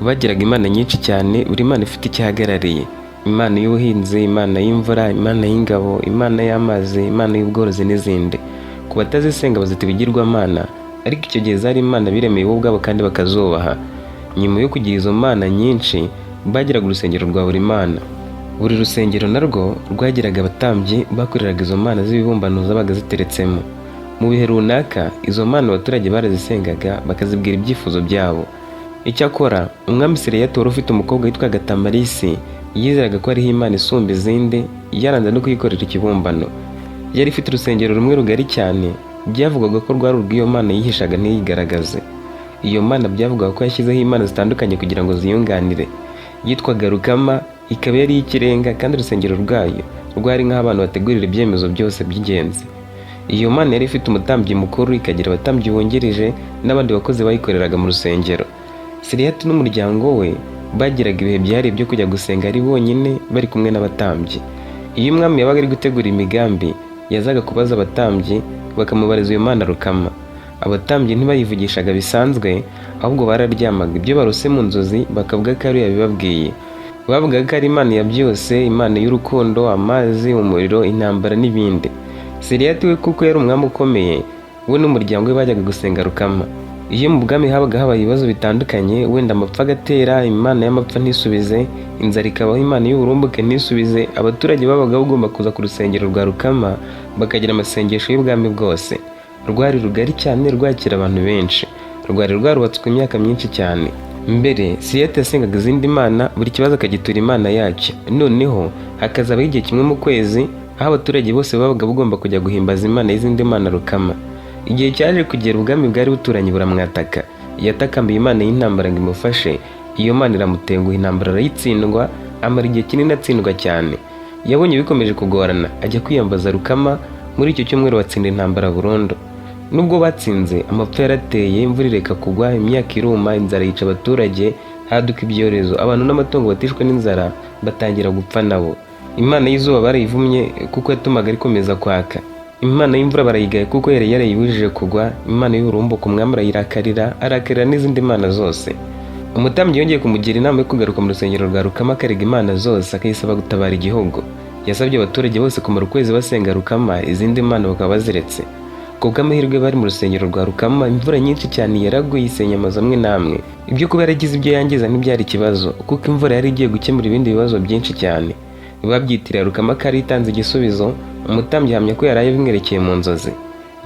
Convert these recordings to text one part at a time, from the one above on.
Bagiraga imana nyinshi cyane, buri mana ifite icyo ihagarariye: imana y'ubuhinzi, imana y'imvura, imana y'ingabo, imana y'amazi, imana y'ubworozi n'izindi. Ku batazisenga bazita ibigirwamana, ariko icyo gihe zari imana biremeye bo ubwabo kandi bakazubaha. Nyuma yo kugira izo mana nyinshi, bagiraga urusengero rwa buri mana. Buri rusengero narwo rwagiraga abatambyi bakoreraga izo mana z'ibibumbano zabaga ziteretsemo. Mu bihe runaka, izo mana abaturage barazisengaga, bakazibwira ibyifuzo byabo. Icyakora umwami Sereyati wari ufite umukobwa witwaga Tamarisi yizeraga ko hariho imana isumba izindi, yaranze no kuyikorera ikibumbano. Yari ifite urusengero rumwe rugari cyane, byavugwaga ko rwari urw'iyo mana yihishaga ntiyigaragaze. Iyo mana byavugwaga ko yashyizeho imana zitandukanye kugira ngo ziyunganire. Yitwaga Rukama, ikaba yari iy'ikirenga, kandi urusengero rwayo rwari nk'aho abantu bategurira ibyemezo byose by'ingenzi. Iyo mana yari ifite umutambyi mukuru, ikagira abatambyi bungirije n'abandi bakozi bayikoreraga mu rusengero. Siriyati n'umuryango we bagiraga ibihe byihariye byo kujya gusenga ari bonyine, bari kumwe n'abatambyi. Iyo umwami yabaga ari gutegura imigambi, yazaga kubaza abatambyi, bakamubariza iyo mana Rukama. Abatambyi ntibayivugishaga bisanzwe, ahubwo bararyamaga, ibyo barose mu nzozi bakavuga ko ariyo yabibabwiye. Bavugaga ko ari imana ya byose, imana y'urukundo, amazi, umuriro, intambara n'ibindi. Siriyati we, kuko yari umwami ukomeye, we n'umuryango we bajyaga gusenga Rukama. Iyo mu bwami habaga habaye ibibazo bitandukanye, wenda amapfa agatera, imana y'amapfa ntisubize, inzara ikabaho, imana y'uburumbuke ntisubize, abaturage babaga bagomba kuza ku rusengero rwa Rukama bakagira amasengesho y'ubwami bwose. Rwari rugari cyane, rwakira abantu benshi. Rwari rwarubatswe imyaka myinshi cyane. Mbere Siriyati yasengaga izindi mana, buri kibazo akagitura imana yacyo. Noneho hakazabaho igihe kimwe mu kwezi aho abaturage bose babaga bagomba kujya guhimbaza imana y'izindi mana, Rukama. Igihe cyaje kugera, ubwami bwari buturanye buramwataka. Yatakambiye imana y'intambara ngo imufashe, iyo mana iramutenguha, intambara arayitsindwa, amara igihe kinini atsindwa cyane. Yabonye bikomeje kugorana, ajya kwiyambaza Rukama. Muri icyo cyumweru batsinda intambara burundu. Nubwo batsinze, amapfa yarateye, imvura ireka kugwa, imyaka iruma, inzara yica abaturage, haduka ibyorezo, abantu n'amatungo batishwe n'inzara batangira gupfa nabo. Imana y'izuba barayivumye kuko yatumaga rikomeza kwaka, imana y'imvura barayigaye kuko yari yarayibujije kugwa, imana y'uburumbuke umwami arayirakarira, arakarira n'izindi mana zose. Umutambyi yongeye kumugira inama yo kugaruka mu rusengero rwa Rukama, akarega imana zose, akayisaba gutabara igihugu. Yasabye abaturage bose kumara ukwezi basenga Rukama, izindi mana bakaba baziretse. Ku bw'amahirwe, bari mu rusengero rwa Rukama, imvura nyinshi cyane yaraguye, isenya amazu amwe n'amwe. Ibyo kuba yaragize ibyo yangiza ntibyari ikibazo, kuko imvura yari igiye gukemura ibindi bibazo byinshi cyane. Babyitiriye Rukama ko ari itanze igisubizo. Umutambyi ahamya ko yaraye abimwerekeye mu nzozi.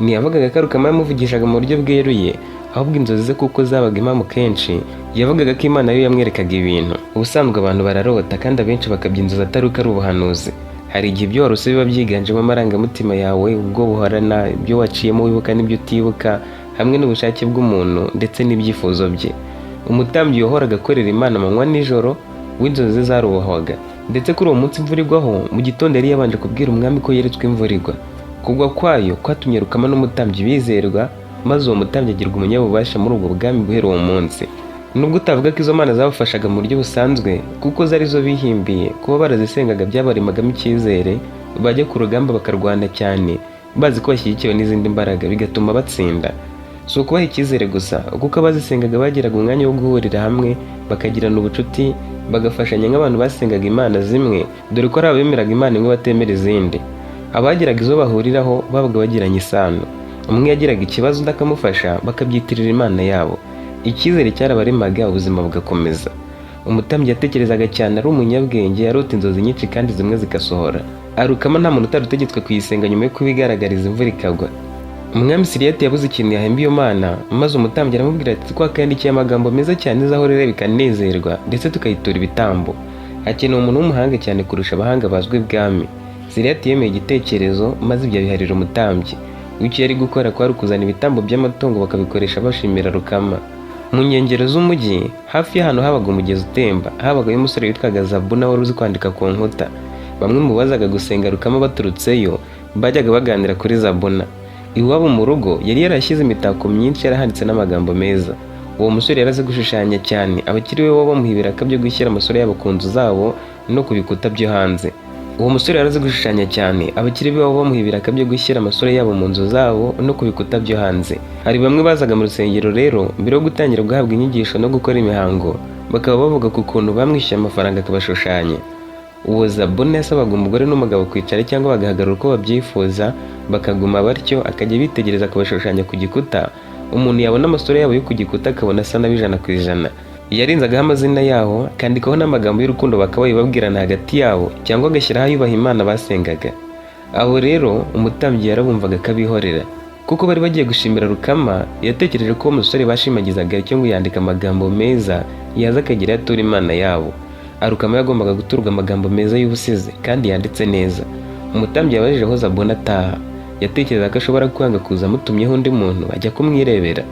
Ntiyavugaga ko Rukama yamuvugishaga mu buryo bweruye, ahubwo inzozi ze kuko zabaga impamo kenshi, yavugaga ko Imana yo yamwerekaga ibintu. Ubusanzwe abantu bararota, kandi abenshi bakabya inzozi atari uko ari ubuhanuzi. Hari igihe ibyo warose biba byiganjemo amarangamutima yawe, ubwo buhorana, ibyo waciyemo wibuka n'ibyo utibuka, hamwe n'ubushake bw'umuntu ndetse n'ibyifuzo bye. Umutambyi wahoraga akorera Imana amanywa nijoro w'inzozi ze zarubahwaga. Ndetse kuri uwo munsi imvura igwaho mu gitondo, yari yabanje kubwira umwami ko yeretswe imvura igwa. Kugwa kwayo kwatumye Rukama n'umutambyi bizerwa, maze uwo mutambyi agirwa umunyabubasha muri ubwo bwami guhera uwo munsi. Nubwo utavuga ko izo mana zabafashaga mu buryo busanzwe, kuko zari zo bihimbiye, kuba barazisengaga byabaremagamo icyizere, bajya ku rugamba bakarwana cyane bazi ko bashyigikiwe n'izindi mbaraga, bigatuma batsinda. Si ukubaha icyizere gusa, kuko abazisengaga bagiraga umwanya wo guhurira hamwe, bakagirana ubucuti, bagafashanya nk'abantu basengaga imana zimwe, dore ko ari abemeraga imana imwe batemera izindi. Abagiraga izo bahuriraho babaga bagiranye isano. Umwe yagiraga ikibazo, undi akamufasha, bakabyitirira imana yabo. Icyizere cyarabaremaga, ubuzima bugakomeza. Umutambyi yatekerezaga cyane, ari umunyabwenge, yarota inzozi nyinshi kandi zimwe zigasohora. Arukama nta muntu utari utegetswe kuyisenga nyuma yo kubigaragariza imvura ikagwa. Umwami Siriyati yabuze ikintu yahemba iyo mana, maze umutambyi aramubwira ati: "Twakandikiye amagambo meza cyane izahora ireba ikanezerwa, ndetse tukayitura ibitambo. Hakenewe umuntu w'umuhanga cyane kurusha abahanga bazwi ibwami." Siriyati yemeye igitekerezo, maze ibyo abiharira umutambyi. Icyo yari gukora kwari ukuzana ibitambo by'amatungo, bakabikoresha bashimira Rukama. Mu nkengero z'umujyi, hafi y'ahantu habaga umugezi utemba, habagayo umusore witwaga Zabuna wari uzi kwandika ku nkuta. Bamwe mu bazaga gusenga Rukama baturutseyo bajyaga baganira kuri Zabuna. Iwabo mu rugo yari yarashyize imitako myinshi, yarahanditse n'amagambo meza. Uwo musore yari azi gushushanya cyane, abakiri be bo bamuha ibiraka byo gushyira amasura yabo ku nzu zabo no ku bikuta byo hanze. Uwo musore yari azi gushushanya cyane, abakire be bamuha ibiraka byo gushyira amasura yabo mu nzu zabo no ku bikuta byo hanze. Hari bamwe bazaga mu rusengero rero, mbere yo gutangira guhabwa inyigisho no gukora imihango, Bakaba bavuga ku kuntu bamwishyuye amafaranga akabashushanya. Uwo Zabuna yasabaga umugore n'umugabo kwicara cyangwa bagahagarara uko babyifuza, bakaguma batyo, akajya bitegereza akabashushanya ku gikuta. Umuntu yabona amasura yabo yo ku gikuta akabona asa na 100%. Yarenzagaho amazina yaho, akandikaho n'amagambo y'urukundo bakabaye babwirana hagati yabo, cyangwa agashyiraho ayubaha Imana basengaga. Abo rero umutambyi yarabumvaga akabihorera, kuko bari bagiye gushimira Rukama. Yatekereje ko uwo musore bashimagizaga icyo ngo yandika amagambo meza yaza akagira atura Imana yabo. Arukama yagombaga guturwa amagambo meza y'ubusizi kandi yanditse neza. Umutambyi yabajije aho Zabona ataha. Yatekerezaga ko ashobora kwanga kuza amutumyeho undi muntu ajya kumwirebera.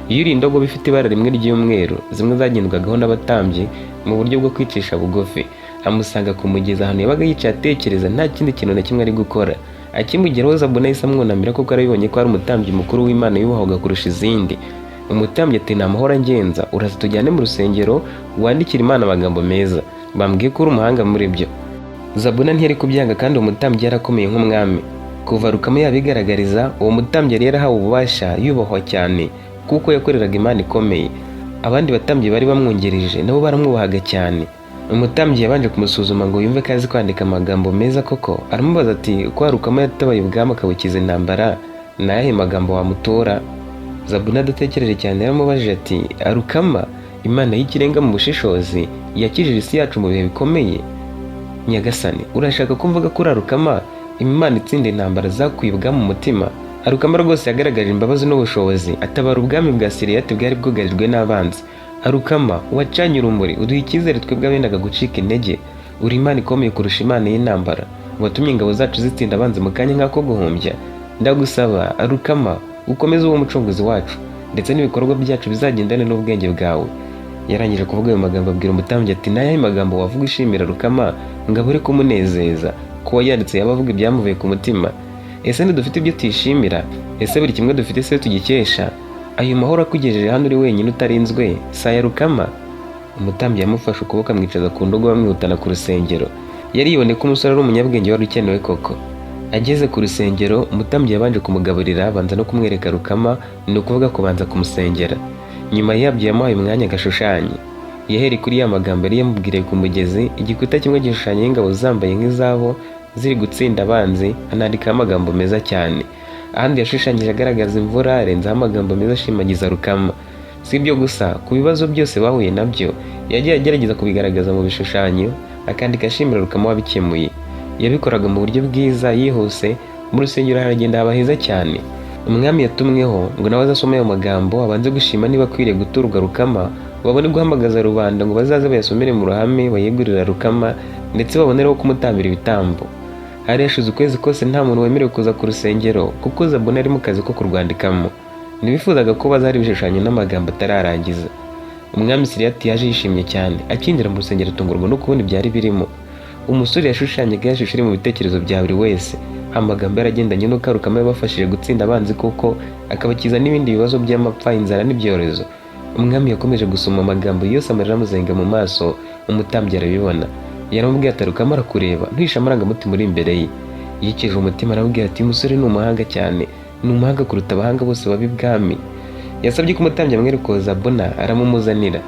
Yuriye indogobe ifite ibara rimwe ry'umweru, zimwe zagendwagaho n'abatambyi mu buryo bwo kwicisha bugufi, amusanga ku mugezi ahantu yabaga yicaye atekereza, nta kindi kintu na kimwe ari gukora. Akimugeraho, Zabona yahise amwunamira, kuko arabibonye ko ari umutambyi mukuru w'Imana yubahwaga kurusha izindi. Umutambyi ati: "Ni amahoro angenza, uraza tujyane mu rusengero wandikire Imana amagambo meza, bambwiye ko uri umuhanga muri byo." Zabuna ntiyari kubyanga, kandi uwo mutambyi yarakomeye nk'umwami. Kuva Rukama yabigaragariza, uwo mutambyi yari yarahawe ububasha, yubahwa cyane kuko yakoreraga Imana ikomeye. Abandi batambyi bari bamwungirije nabo baramwubahaga cyane. Umutambyi yabanje kumusuzuma ngo yumve ko azi kwandika amagambo meza koko. Aramubaza ati: "Ko Rukama yatabaye ubwami akabukiza intambara, ni ayahe magambo wamutora?" Zabuna adatekereje cyane yaramubajije ati: "Arukama, Imana y'ikirenga mu bushishozi, yakijije isi yacu mu bihe bikomeye. Nyagasani, urashaka ko mvuga ko uri Arukama, Imana itsinda intambara zakuye ubwami mu mutima?" Arukama rwose yagaragaje imbabazi n'ubushobozi, atabara ubwami bwa Siriyati bwari bwugarijwe n'abanzi. Arukama wacanye urumuri, uduha icyizere twebwe abendaga gucika intege. Uri Imana ikomeye kurusha imana y'intambara, watumye ingabo zacu zitsinda abanzi mu kanya nk'ako guhumbya. Ndagusaba Arukama, ukomeze uwo mucunguzi wacu, ndetse n'ibikorwa byacu bizagendane n'ubwenge bwawe. Yarangije kuvuga ayo magambo, abwira umutambyi ati: "N'ayahe magambo wavuga ushimira Rukama ngo abure kumunezeza, ko wayanditse yaba avuga ibyamuvuye ku mutima? Ese ntidufite ibyo tuyishimira? Ese buri kimwe dufite se tugikesha? Ayo mahoro akugejeje hano uri wenyine utarinzwe si aya Rukama?" Umutambyi yamufashe ukuboko amwicaza ku ndogobe, bamwihutana ku rusengero. Yari yiboneye ko umusore ari umunyabwenge wari ukenewe koko. Ageze ku rusengero, umutambyi yabanje kumugaburira, abanza no kumwereka Rukama, ni ukuvuga kubanza kumusengera. Nyuma yabyo yamuhaye umwanya agashushanya. Yahereye kuri ya magambo yari yamubwiriye ku mugezi. Igikuta kimwe gishushanyaho ingabo zambaye nk'izabo ziri gutsinda abanzi, anandikaho amagambo meza cyane. Ahandi yashushanyije agaragaza imvura, arenzaho amagambo meza ashimagiza Rukama. Si ibyo gusa, ku bibazo byose bahuye nabyo yagiye agerageza kubigaragaza mu bishushanyo, akandika ashimira Rukama wabikemuye. Yabikoraga mu buryo bwiza, yihuse. Mu rusengero haragenda haba heza cyane. Umwami yatumweho ngo nawe azasome ayo magambo, abanze gushima niba akwiriye guturwa Rukama, babone guhamagaza rubanda ngo bazaze bayasomere mu ruhame, bayegurira Rukama, ndetse babonereho kumutambira ibitambo. Hari hashize ukwezi kose nta muntu wemerewe kuza ku rusengero, kuko Zabona ari mu kazi ko kurwandikamo. Ntibifuzaga ko bazari ibishushanyo n'amagambo atararangiza. Umwami Siriyati yaje yishimye cyane. Akinjira mu rusengero atungurwa no kubona ibyari birimo. Umusore yashushanyaga yashusho iri mu bitekerezo bya buri wese. Amagambo yaragendanye n'uko Rukama yabafashije gutsinda abanzi koko, akabakiza n'ibindi bibazo by'amapfa, inzara n'ibyorezo. Umwami yakomeje gusoma amagambo yose, amarira amuzenga mu maso. Umutambyi arabibona, yaramubwiye ati: "Rukama arakureba, ntuhishe amarangamutima uri imbere ye." Yikije umutima, aramubwira ati: "Umusore ni umuhanga cyane, ni umuhanga kuruta abahanga bose baba ibwami." Yasabye ko umutambyi amwereka Zabona, aramumuzanira.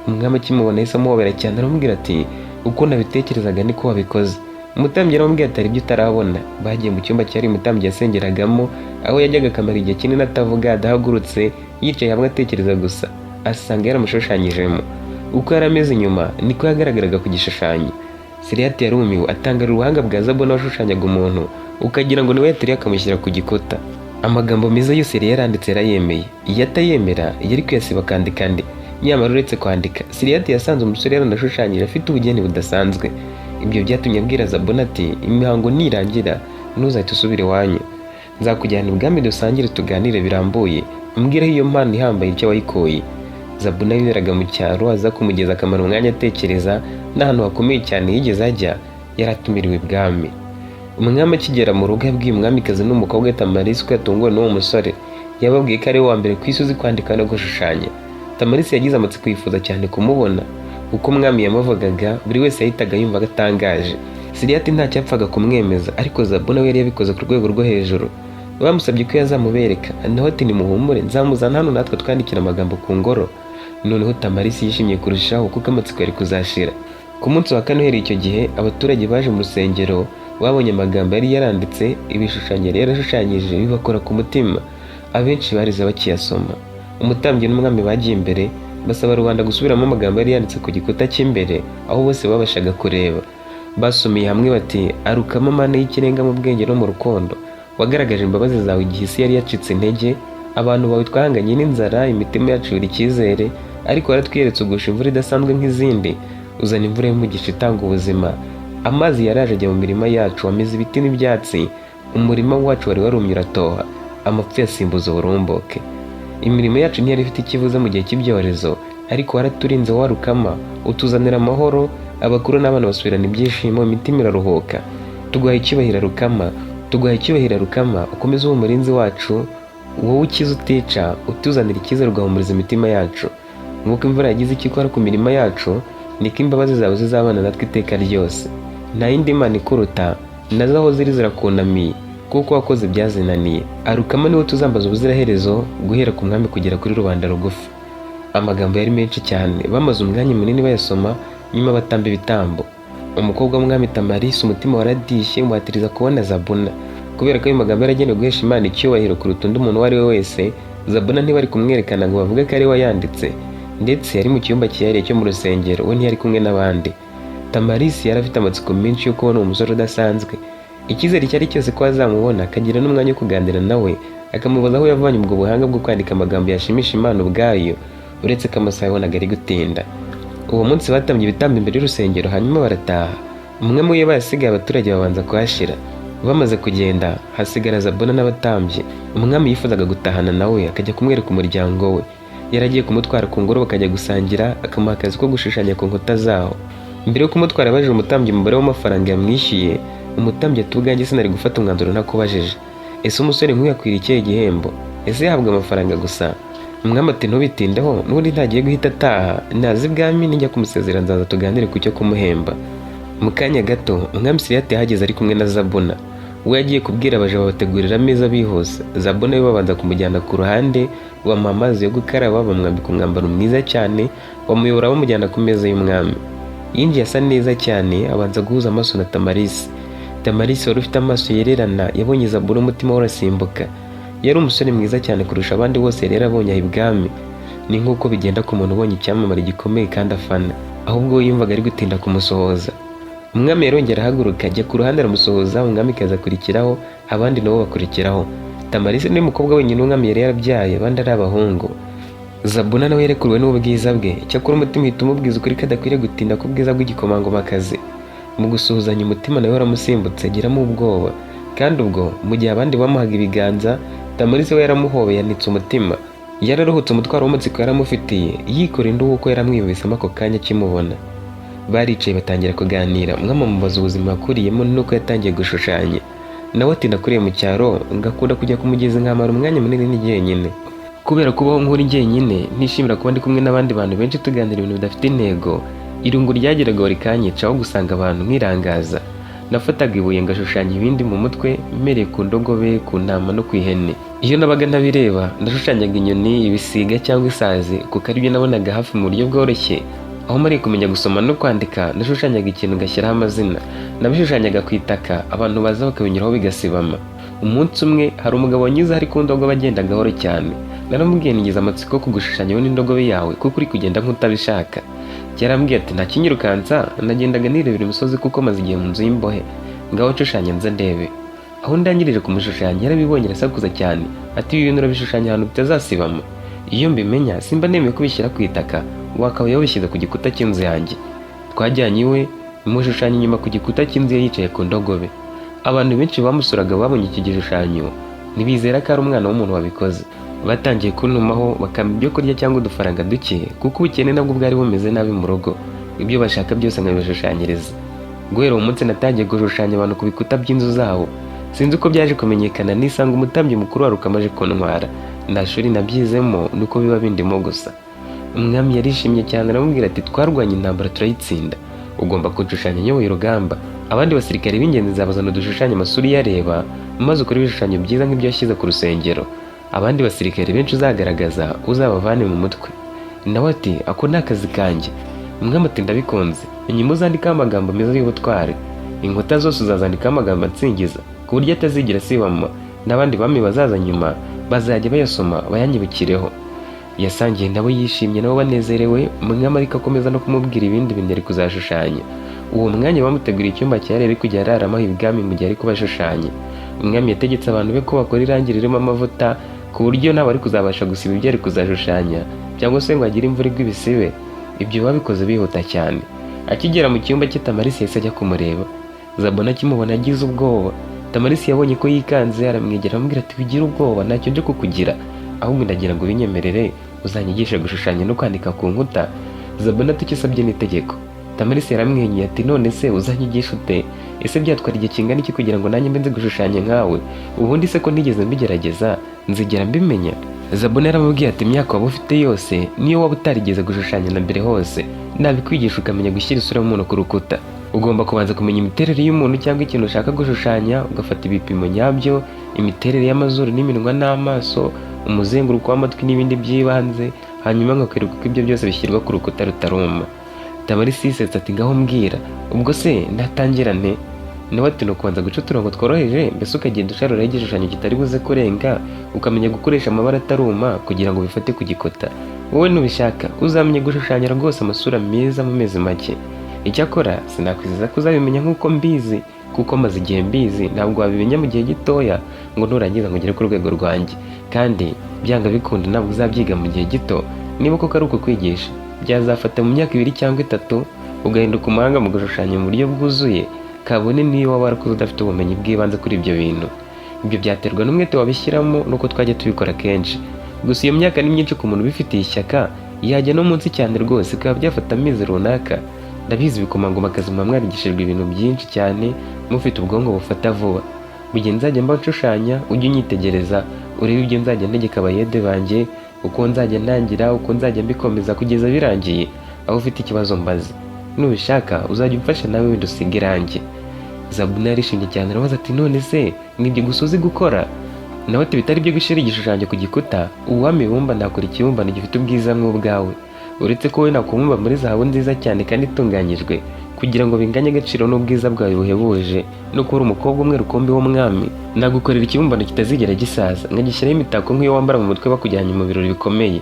Umwami akimubona yahise amuhobera cyane, aramubwira ati: "Uko nabitekerezaga niko wabikoze." Umutambyi aramubwira ati: "Hari ibyo utarabona." Bagiye mu cyumba cyari umutambyi yasengeragamo, aho yajyaga akamara igihe kinini atavuga, adahagurutse, yicaye hamwe atekereza gusa, asanga yaramushushanyijemo. Uko yari ameze inyuma niko yagaragaraga ku gishushanyo. Siriyati yarumiwe, atangarira ubuhanga bwa Zabona washushanyaga umuntu ukagira ngo niwe yateruye akamushyira ku gikuta. Amagambo meza yose yari yaranditse yarayemeye. Iyo atayemera yari kuyasiba akandika andi. Nyamara uretse kwandika, Siriyati yasanze umusore yaranashushanyije afite ubugeni budasanzwe. Ibyo byatumye abwira Zabona ati: "Imihango nirangira ntuzahite usubira iwanyu, nzakujyana ibwami dusangire, tuganire birambuye, umbwireho iyo mpano ihambaye icyo wayikuye." Zabuna yiberaga mu cyaro, aza kumugeza akamara umwanya atekereza n'ahantu hakomeye cyane yigeze ajya, yaratumiriwe ibwami. Umwami akigera mu rugo yabwiye umwamikazi n'umukobwa we Tamarisi ko yatunguwe n'uwo musore. Yababwiye ko ari we wa mbere ku isi uzi kwandika no gushushanya. Tamarisi yagize amatsiko, yifuza cyane kumubona. Uko umwami yamuvugaga, buri wese yahitaga yumva atangaje. Siriyati ntacyapfaga kumwemeza, ariko Zabuna we yari yabikoze ku rwego rwo hejuru. Bamusabye ko yazamubereka, nawe ati: "Nimuhumure, nzamuzana hano natwe twandikira amagambo ku ngoro." Noneho Tamarisi yishimye kurushaho kuko amatsiko yari kuzashira. Ku munsi wa kane uhereye icyo gihe, abaturage baje mu rusengero babonye amagambo yari yaranditse, ibishushanyo yari yarashushanyije bibakora ku mutima. Abenshi barize bakiyasoma. Umutambyi n'umwami bagiye imbere basaba rubanda gusubiramo amagambo yari yanditse ku gikuta cy'imbere, aho bose babashaga kureba. Basomeye hamwe bati: "Arukama, Mana y'ikirenga mu bwenge no mu rukundo, wagaragaje imbabazi zawe igihe isi yari yacitse intege. Abantu bawe twahanganye n'inzara, imitima yacu ibura icyizere, ariko waratwiyeretse ugusha imvura idasanzwe nk'izindi, uzana imvura y'umugisha itanga ubuzima. Amazi yaraje ajya mu mirima yacu, wameza ibiti n'ibyatsi, umurima wacu wari warumye uratoha, amapfa yasimbuza uburumbuke. Imirimo yacu ntiyari ifite icyo ivuze mu gihe cy'ibyorezo, ariko waraturinze warukama, utuzanira amahoro, abakuru n'abana basubirana ibyishimo, imitima iraruhuka. Tuguha icyubahiro Rukama, tuguha icyubahiro Rukama, ukomeze ube umurinzi wacu, wowe ukiza utica, utuzanira icyizere, ugahumuriza imitima yacu. Nk'uko imvura yagize icyo ikora ku mirima yacu, niko imbabazi zawe zizabana natwe iteka ryose. Nta yindi mana ikuruta, nazo aho ziri zirakunamiye, kuko wakoze ibyazinaniye. Arukama niwe tuzambaza ubuziraherezo, guhera ku mwami kugera kuri rubanda rugufi." Amagambo yari menshi cyane, bamaze umwanya munini bayasoma, nyuma batamba ibitambo. Umukobwa w'umwami Tamarisi umutima waradishye umuhatiriza kubona Zabuna. Kubera ko ayo magambo yaragenewe guhesha Imana icyubahiro kuruta undi muntu uwo ari we wese, Zabuna ntibari kumwerekana ngo bavuge ko ari we wayanditse. Ndetse yari mu cyumba cyihariye cyo mu rusengero, we ntiyari kumwe n'abandi. Tamarisi yari afite amatsiko menshi yo kubona uwo musore udasanzwe. Icyizere cyari cyose ko azamubona, akagira n'umwanya wo kuganira nawe, akamubaza aho yavanye ubwo buhanga bwo kwandika amagambo yashimisha Imana ubwayo, uretse ko amasaha yabonaga ari gutinda. Uwo munsi batambye ibitambo imbere y'urusengero, hanyuma barataha. Umwe muri bo yasigaye, abaturage babanza kuhashira. Bamaze kugenda hasigara Zabona n'abatambyi. Umwami yifuzaga gutahana nawe, akajya kumwereka umuryango we. Yari agiye kumutwara ku ngoro bakajya gusangira, akamuha akazi ko gushushanya ku nkuta zaho. Mbere yo kumutwara yabajije umutambyi umubare w'amafaranga yamwishyuye. Umutambyi ati: "Ubwanjye sinari gufata umwanzuro ntakubajije. Ese umusore nk'uyu akwiriye ikihe gihembo? Ese yahabwa amafaranga gusa?" Umwami ati: "Ntubitindeho, n'ubundi ntagiye guhita ataha. Naza ibwami nijya kumusezera nzaza tuganire ku cyo kumuhemba." Mu kanya gato umwami Siriyate yahageze ari kumwe na Zabuna. We yagiye kubwira abaja babategurira ameza bihuse. Zabuna we babanza kumujyana ku ruhande, bamuha amazi yo gukaraba, bamwambika umwambaro mwiza cyane, bamuyobora bamujyana ku meza y'umwami. Yinjiye asa neza cyane, abanza guhuza amaso na Tamarisi. Tamarisi wari ufite amaso yererana yabonye Zabuna umutima we urasimbuka. Yari umusore mwiza cyane kurusha abandi bose yari yarabonye aho ibwami. Ni nk'uko bigenda ku muntu ubonye icyamamare gikomeye kandi afana, ahubwo we yumvaga ari gutinda kumusohoza. Umwami yarongera ahaguruka ajya ku ruhande aramusuhuza, umwamikazi akurikiraho, abandi nabo bakurikiraho. Tamarisi niwe mukobwa wenyine umwami yari yarabyaye, abandi ari abahungu. Zabuna nawe yarekuriwe n'ubwiza bwe, icyakora umutima uhita umubwiza ukuri ko adakwiriye gutinda ku bwiza bw'igikomangomakazi. Mu gusuhuzanya umutima nawe waramusimbutse, agiramo ubwoba. Kandi ubwo mu gihe abandi bamuhaga ibiganza, Tamarisi we yaramuhobeye yanitse umutima. Yararuhutse umutwaro w'amatsiko yaramufitiye, yikora induhu kuko yaramwiyumvisemo ako kanya akimubona. Baricaye batangira kuganira. Umwami amubaza ubuzima yakuriyemo n'uko yatangiye gushushanya. Nawe ati: "Nakuriye mu cyaro, ngakunda kujya ku mugezi nkamara umwanya munini ndi jyenyine. Kubera kubaho nk'uri jyenyine, ntishimira kuba ndi kumwe n'abandi bantu benshi tuganira ibintu bidafite intego. Irungu ryageraga rikanyica, aho gusanga abantu nkirangaza. Nafataga ibuye ngashushanya ibindi mu mutwe, mpereye ku ndogobe, ku ntama no ku ihene. Iyo nabaga ntabireba, nashushanyaga inyoni, ibisiga cyangwa isazi, kuko aribyo nabonaga hafi mu buryo bworoshye. Aho mariye kumenya gusoma no kwandika, nashushanyaga ikintu ngashyiraho amazina. Nabishushanyaga ku itaka, abantu baza bakabinyuraho bigasibama. Umunsi umwe hari umugabo wanyuze ari ku ndogobe agenda gahoro cyane. Naramubwiye, ngize amatsiko ko kugushushanyaho n'indogobe yawe, kuko uri kugenda nk'utabishaka." Yarambwiye ati: "Nta kinyirukansa, nagendaga nirebera imisozi kuko maze igihe mu nzu y'imbohe. Ngaho nshushanya nze ndebe." Aho ndangirije kumushushanya yarabibonye arasakuza cyane ati: "Ibi bintu urabishushanya ahantu bitazasibama. Iyo mbimenya simba nemeye kubishyira ku itaka, wakabaye wabishyize ku gikuta cy'inzu yanjye." Twajyanye iwe, mushushanya inyuma ku gikuta cy'inzu ye yicaye ku ndogobe. Abantu benshi bamusuraga babonye iki gishushanyo ntibizera ko ari umwana w'umuntu wabikoze. Batangiye kuntumaho, bakampa ibyo kurya cyangwa udufaranga duke, kuko ubukene nabwo bwari bumeze nabi mu rugo. Ibyo bashaka byose nkabibashushanyiriza. Guhera uwo munsi natangiye gushushanya abantu ku bikuta by'inzu zabo. Sinzi uko byaje kumenyekana, nisanga umutambyi mukuru wa Rukama aje kuntwara. Nta shuri nabyizemo, nuko biba bindimo gusa." Umwami yarishimye cyane, aramubwira ati: "Twarwanye intambara turayitsinda, ugomba kunshushanya nyoboye urugamba. Abandi basirikare b'ingenzi nzabazana udushushanye amasura iyareba, maze ukore ibishushanyo byiza nk'ibyo washyize ku rusengero. Abandi basirikare benshi uzagaragaza uzabavane mu mutwe." Nawe ati: "Ako ni akazi kanjye." Umwami ati: "Ndabikunze. Inyuma uzandikaho amagambo meza y'ubutwari, inkuta zose uzazandikaho amagambo ansingiza ku buryo atazigera asibama, n'abandi bami bazaza nyuma bazajya bayasoma bayanyibukireho." Yasangiye nabo yishimye, nabo banezerewe. Umwami ariko akomeza no kumubwira ibindi bintu yari kuzashushanya. Uwo mwanya bamuteguriye icyumba cyahariwe ari kujya araramo ibwami mu gihe ari kubashushanya. Umwami yategetse abantu be ko bakora irangi ririmo amavuta, ku buryo ntawe ari kuzabasha gusiba ibyo ari kuzashushanya cyangwa se ngo agire imvura igwa ibisibe. Ibyo babikoze bihuta cyane. Akigera mu cyumba cye, Tamarisi yahise ajya kumureba. Zabona akimubona agize ubwoba. Tamarisi yabonye ko yikanze, aramwegera, aramubwira ati: "Wigira ubwoba, ntacyo nje kukugira, ahubwo ndagira ngo ubinyemerere uzanyigishe gushushanya no kwandika ku nkuta." Zabona ati: "Icyo usabye ni itegeko." Tamarisi yaramwenyuye ati: "None se uzanyigisha ute? Ese byatwara igihe kingana iki kugira ngo nanjye mbe nzi gushushanya nkawe? Ubundi se ko ntigeze mbigerageza, nzigera mbimenya?" Zabona yaramubwiye ati: "Imyaka waba ufite yose, niyo waba utarigeze gushushanya na mbere hose, nabikwigisha ukamenya gushyira isura y'umuntu ku rukuta. Ugomba kubanza kumenya imiterere y'umuntu cyangwa ikintu ushaka gushushanya, ugafata ibipimo nyabyo, imiterere y'amazuru n'iminwa n'amaso, umuzenguruko w'amatwi n'ibindi by'ibanze, hanyuma nkakwereka uko ibyo byose bishyirwa ku rukuta rutaruma." Tamarisi yisetsa ati: "Ngaho mbwira, ubwo se natangira nte?" Nawe ati: "Ni ukubanza guca uturongo tworoheje, mbese ukagenda usharuraho igishushanyo kitari buze kurenga, ukamenya gukoresha amabara ataruma kugira ngo bifate ku gikuta. Wowe nubishaka uzamenya gushushanya rwose amasura meza mu mezi make. Icyakora sinakwizeza ko uzabimenya nk'uko mbizi, kuko maze igihe mbizi. Ntabwo wabimenya mu gihe gitoya ngo nurangiza ngo ugere ku rwego rwanjye, kandi byanga bikunda ntabwo uzabyiga mu gihe gito. Niba koko ari ukukwigisha, byazafata mu myaka 2 cyangwa 3 ugahinduka umuhanga mu gushushanya mu buryo bwuzuye, kabone niyo waba warakuze udafite ubumenyi bw'ibanze kuri ibyo bintu. Ibyo byaterwa n'umwete wabishyiramo n'uko twajya tubikora kenshi. Gusa iyo myaka ni myinshi ku muntu ubifitiye ishyaka, yajya no munsi cyane rwose, bikaba byafata amezi runaka. Ndabizi ibikomangomakazi muba mwarigishijwe ibintu byinshi cyane, mufite ubwonko bufata vuba. Mu gihe nzajya mba nshushanya, ujye unyitegereza, urebe ibyo nzajya ntegeka abayede banjye, uko nzajya ntangira, uko nzajya mbikomeza kugeza birangiye. Aho ufite ikibazo mbaze. Nubishaka uzajya umfasha nawe, wenda usiga irangi." Zabuna yarishimye cyane, arabaza ati: "None se nibyo gusa uzi gukora?" Nawe ati: "Bitari byo gushyira igishushanyo ku gikuta, uwampa ibumba nakora ikibumbano gifite ubwiza nk'ubwawe, uretse ko wowe nakubumba muri zahabu nziza cyane kandi itunganyijwe, kugira ngo binganye agaciro n'ubwiza bwawe buhebuje no kuba uri umukobwa umwe rukumbi w'umwami. Nagukorera ikibumbano kitazigera gisaza, nkagishyiraho imitako nk'iyo wambara mu mutwe bakujyanye mu birori bikomeye."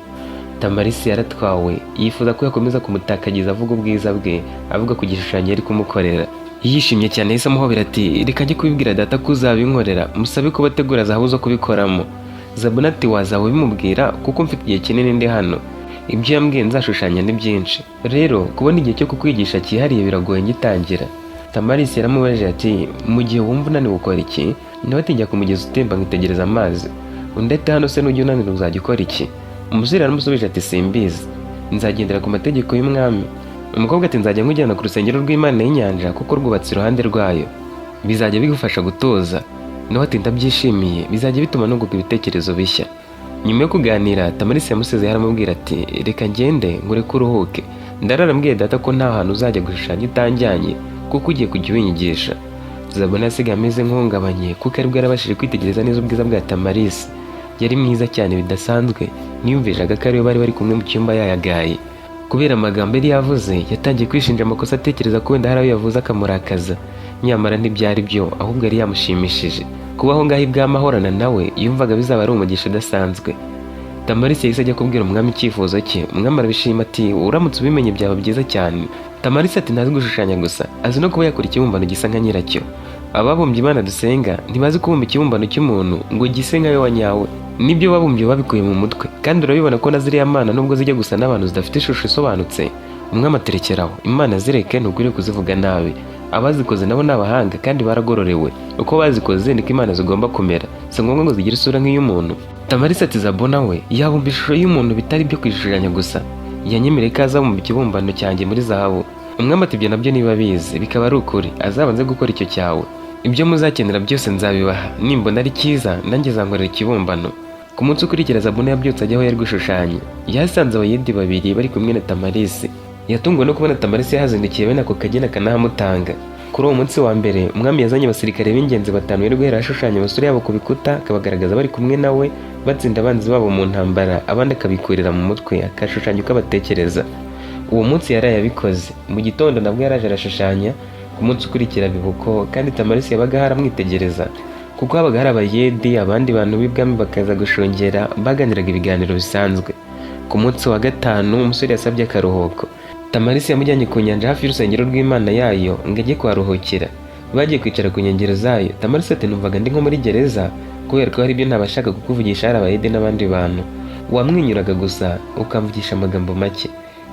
Tamarisi yaratwawe, yifuza ko yakomeza kumutakagiza avuga ubwiza bwe, avuga ku gishushanyo yari kumukorera. Yishimye cyane yahise amuhobera ati: "Reka njye kubibwira data ko uzabinkorera, musabe ko bategura zahabu zo kubikoramo." Zabuna ati: "Wazaba ubimubwira, kuko mfite igihe kinini ndi hano. Ibyo yambwiye nzashushanya ni byinshi, rero kubona igihe cyo kukwigisha cyihariye biragoye ngitangira." Tamarisi yaramubajije ati: "Mu gihe wumva unaniwe ukora iki?" Nawe ati: "Njya ku mugezi utemba nkitegereza amazi." Undi ati: "Hano se nujya unanirwa uzajya ukora iki?" Umusore yaramusubije ati: "Simbizi, nzagendera ku mategeko y'umwami." Umukobwa ati: "Nzajya nkujyana ku rusengero rw'Imana y'inyanja, kuko rwubatse iruhande rwayo, bizajya bigufasha gutuza." Nawe ati: "Ndabyishimiye, bizajya bituma nunguka ibitekerezo bishya." Nyuma yo kuganira, Tamarisi yamusezeye, aramubwira ati: "Reka ngende ngureke uruhuke. Ndararambwiye data ko nta hantu uzajya gushushanya utanjyanye, kuko ugiye kujya ubinyigisha." Zabona yasigaye ameze nk'uhungabanye, kuko aribwo yarabashije kwitegereza neza ubwiza bwa Tamarisi. Yari mwiza cyane bidasanzwe, niyumvishaga ko ariwe bari bari kumwe mu cyumba yayagaye. Kubera amagambo yari yavuze, yatangiye kwishinja amakosa, atekereza ko wenda hari ayo yavuze akamurakaza, nyamara ntibyari byo, ahubwo yari yamushimishije. Kuba aho ngaho ibwami ahorana nawe, yumvaga bizaba ari umugisha udasanzwe. Tamarisi yahise ajya kubwira umwami icyifuzo cye. Umwami arabishima ati: "Uramutse ubimenye byaba byiza cyane." Tamarisi ati: "Ntazi gushushanya gusa, azi no kuba yakora ikibumbano gisa nka nyiracyo. Ababumbye Imana dusenga ntibazi kubumba ikibumbano cy'umuntu ngo gise nkawe wa nyawe. Nibyo babumbye babikuye mu mutwe, kandi urabibona ko na ziriya mana nubwo zijya gusa n'abantu zidafite ishusho isobanutse." Umwami aterekeraho, "Imana zireke, ntukwiriye kuzivuga nabi. Abazikoze nabo ni abahanga kandi baragororewe. Uko bazikoze niko imana zigomba kumera, si ngombwa ngo zigire isura nk'iy'umuntu." Tamarisi ati: "Zabona we yabumba ishusho y'umuntu, bitari ibyo kwishushanya gusa. Yanyemereye ko azabumba ikibumbano cyanjye muri zahabu." Umwami ati: "Ibyo nabyo niba bizi bikaba ari ukuri, azabanze gukora icyo cyawe. Ibyo muzakenera byose nzabibaha. Nimbona ari cyiza, nanjye zankorera ikibumbano." Ku munsi ukurikira, Zabuna yabyutse ajya aho yari gushushanya. Yahasanze abayedi babiri bari kumwe na Tamarisi. Yatunguwe no kubona Tamarisi yahazindukiye bene ako kageni akanahamutanga. Kuri uwo munsi wa mbere, umwami yazanye abasirikare b'ingenzi batanu yari guhera ashushanya amasura yabo ku bikuta, akabagaragaza bari kumwe nawe batsinda abanzi babo mu ntambara, abandi akabikurira mu mutwe akashushanya uko abatekereza. Uwo munsi yaraye abikoze. Mu gitondo nabwo yaraje arashushanya. Ku munsi ukurikira bibuko, kandi Tamarisi yabaga ahari amwitegereza, kuko habaga hari abayedi, abandi bantu b'ibwami bakaza gushungera. Baganiraga ibiganiro bisanzwe. Ku munsi wa gatanu umusore yasabye akaruhuko. Tamarisi yamujyanye ku nyanja hafi y'urusengero rw'Imana yayo ngo ajye kuharuhukira. Bagiye kwicara ku nkengero zayo. Tamarisi ati: "Numvaga ndi nko muri gereza, kubera ko hari ibyo ntabashaga kukuvugisha hari abayede n'abandi bantu. Wamwenyuraga gusa, ukamvugisha amagambo make."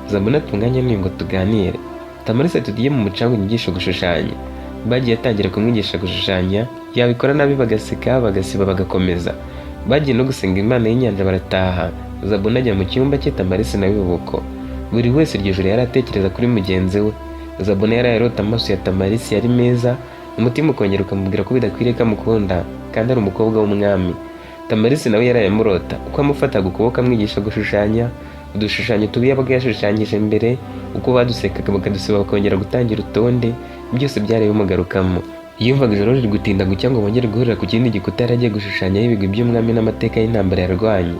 Zabona ati: "Umwanya ni ngo tuganire." Tamarisi ati: "Tugiye mu mucanga unyigishe gushushanya." Bagiye atangira kumwigisha gushushanya, yabikora nabi bagaseka, bagasiba, bagakomeza. Bagiye no gusenga Imana y'inyanja, barataha. Zabona ajya mu cyumba cye, Tamarisi nawe uko. Buri wese iryo joro yari atekereza kuri mugenzi we. Zabona yari arota amaso ya Tamarisi yari meza, umutima ukongera ukamubwira ko bidakwiriye ko amukunda kandi ari umukobwa w'umwami. Tamarisi nawe yaraye amurota uko amufataga ukuboko amwigisha gushushanya, udushushanyo tubi yabaga yashushanyije mbere, uko badusekaga bakadusiba bakongera gutangira utundi, byose byari bimugarukamo. Yumvaga ijoro riri gutinda gucya ngo bongere guhurira ku kindi gikuta yari agiye gushushanyaho ibigwi by'umwami n'amateka y'intambara yarwanye.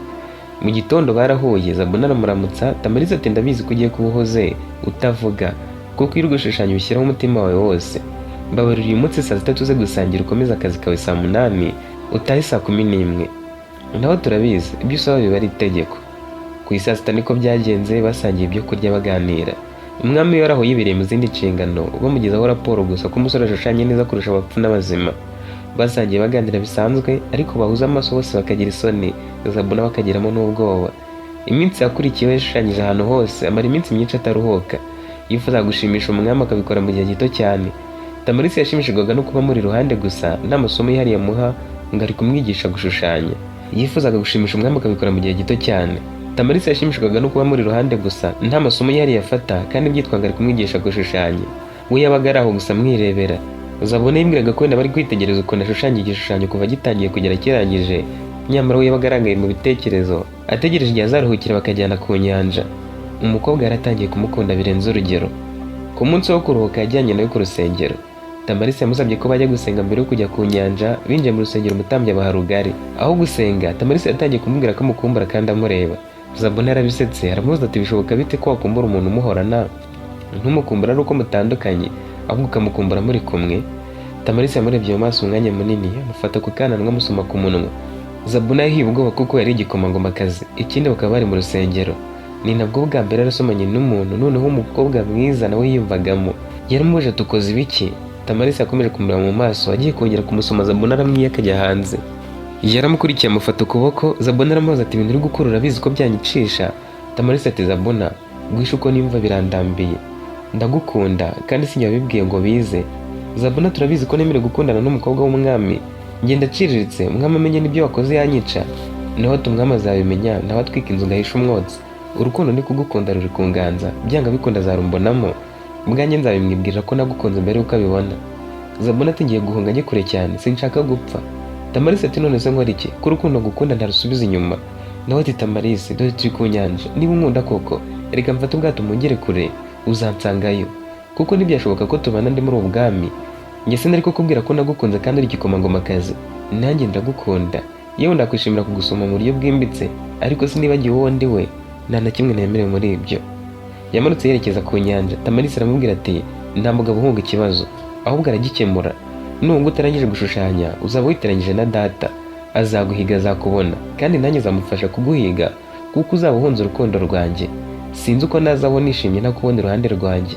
Mu gitondo barahuye, Zabona aramuramutsa. Tamarisi ati: "Ndabizi ko ugiye kuba uhuze utavuga, kuko iyo uri gushushanya ubishyiraho umutima wawe wose. Mbabarira uyu munsi saa 6 tuze gusangira, ukomeze akazi kawe saa 8, utahe saa 11." Naho turabizi, ibyo usaba biba ari itegeko. Ku isaa 6 niko byagenze, basangiye ibyo kurya baganira. Umwami we aho yibereye mu zindi nshingano, bamugezaho raporo gusa ko umusore ashushanya neza kurusha abapfu n'abazima. Basangiye baganira bisanzwe, ariko bahuza amaso bose bakagira isoni, Zabona bakagiramo n'ubwoba. Iminsi yakurikiyeho yashushanyije ahantu hose, amara iminsi myinshi ataruhuka. Yifuzaga gushimisha umwami, akabikora mu gihe gito cyane. Tamarisi yashimishijwaga no kuba muri iruhande gusa, nta masomo yihariye amuha ngo ari kumwigisha gushushanya. Yifuzaga gushimisha umwami, akabikora mu gihe gito cyane. Tamarisi yashimishwaga no kuba muri iruhande gusa, nta masomo yihariye afata, kandi byitwaga ari kumwigisha gushushanya. We yabaga ari aho gusa amwirebera. Uzabona yibwiraga ko wenda bari kwitegereza ukuntu ashushanya igishushanyo kuva gitangiye kugera kirangije, nyamara we yabaga arangaye mu bitekerezo, ategereje igihe azaruhukira bakajyana ku nyanja. Umukobwa yaratangiye kumukunda birenze urugero. Ku munsi wo kuruhuka yajyanye nawe ku rusengero. Tamarisi yamusabye ko bajya gusenga mbere yo kujya ku nyanja. Binjiye mu rusengero, umutambyi abaha rugari. Aho gusenga, Tamarisi yatangiye kumubwira ko amukumbura kandi amureba. Zabona yarabisetse, aramubaza ati: "Bishoboka bite ko wakumbura umuntu umuhorana, ntumukumbura ari uko mutandukanye, ahubwo ukamukumbura muri kumwe?" Tamarisi yamurebye mu maso umwanya munini, amufata ku kananwa, amusoma ku munwa. Zabuna yahiye ubwoba kuko yari igikomangomakazi, ikindi bakaba bari mu rusengero. Ni nabwo bwa mbere yarasomanye n'umuntu, noneho umukobwa mwiza nawe yiyumvagamo. Yaramubajije ati: "Ukoze ibiki?" Tamarisi yakomeje kumureba mu maso, agiye kongera kumusoma, Zabuna aramwiye akajya hanze. Yaramukurikiye amufata ukuboko. Zabona aramubaza ati: "Ibintu uri gukora urabizi ko byanyicisha?" Tamarisi ati: "Zabona, guhisha uko nimva birandambiye. Ndagukunda kandi sinjye wabibwiye ngo bize." Zabona, turabizi ko nemerewe gukundana n'umukobwa w'umwami. Ngenda aciriritse, umwami amenye n'ibyo wakoze yanyica. Naho ati: "Umwami azabimenya nawe atwika inzu ngahisha umwotsi. Urukundo ndi kugukunda ruri kunganza, byanga bikunda azarumbonamo. Ubwanjye nzabimwibwirira ko nagukunze mbere y'uko abibona." Zabona ati: "Ngiye guhunga njye kure cyane, sinshaka gupfa." Tamarisi ati: "None se nkora iki ko urukundo ngukunda ntarusubiza inyuma?" Nawe ati: "Tamarisi, dore turi ku nyanja. Niba unkunda koko, reka mfate ubwato mungere kure, uzansangayo, kuko ntibyashoboka ko tubana ndi muri ubu bwami. Njye sinari kukubwira ko nagukunze kandi uri igikomangomakazi. Nanjye ndagukunda, yewe ndakwishimira kugusoma mu buryo bwimbitse, ariko sinibagiwe uwo ndi we. Nta na kimwe nemerewe muri ibyo." Yamanutse yerekeza ku nyanja. Tamarisi aramubwira ati: "Nta mugabo uhunga ikibazo, ahubwo aragikemura. Nubwo utarangije gushushanya, uzaba witeranyije na data. Azaguhiga, azakubona, kandi nanjye azamufasha kuguhiga, kuko uzaba uhunze urukundo rwanjye. Sinzi uko nazaho nishimye ntakubona iruhande rwanjye."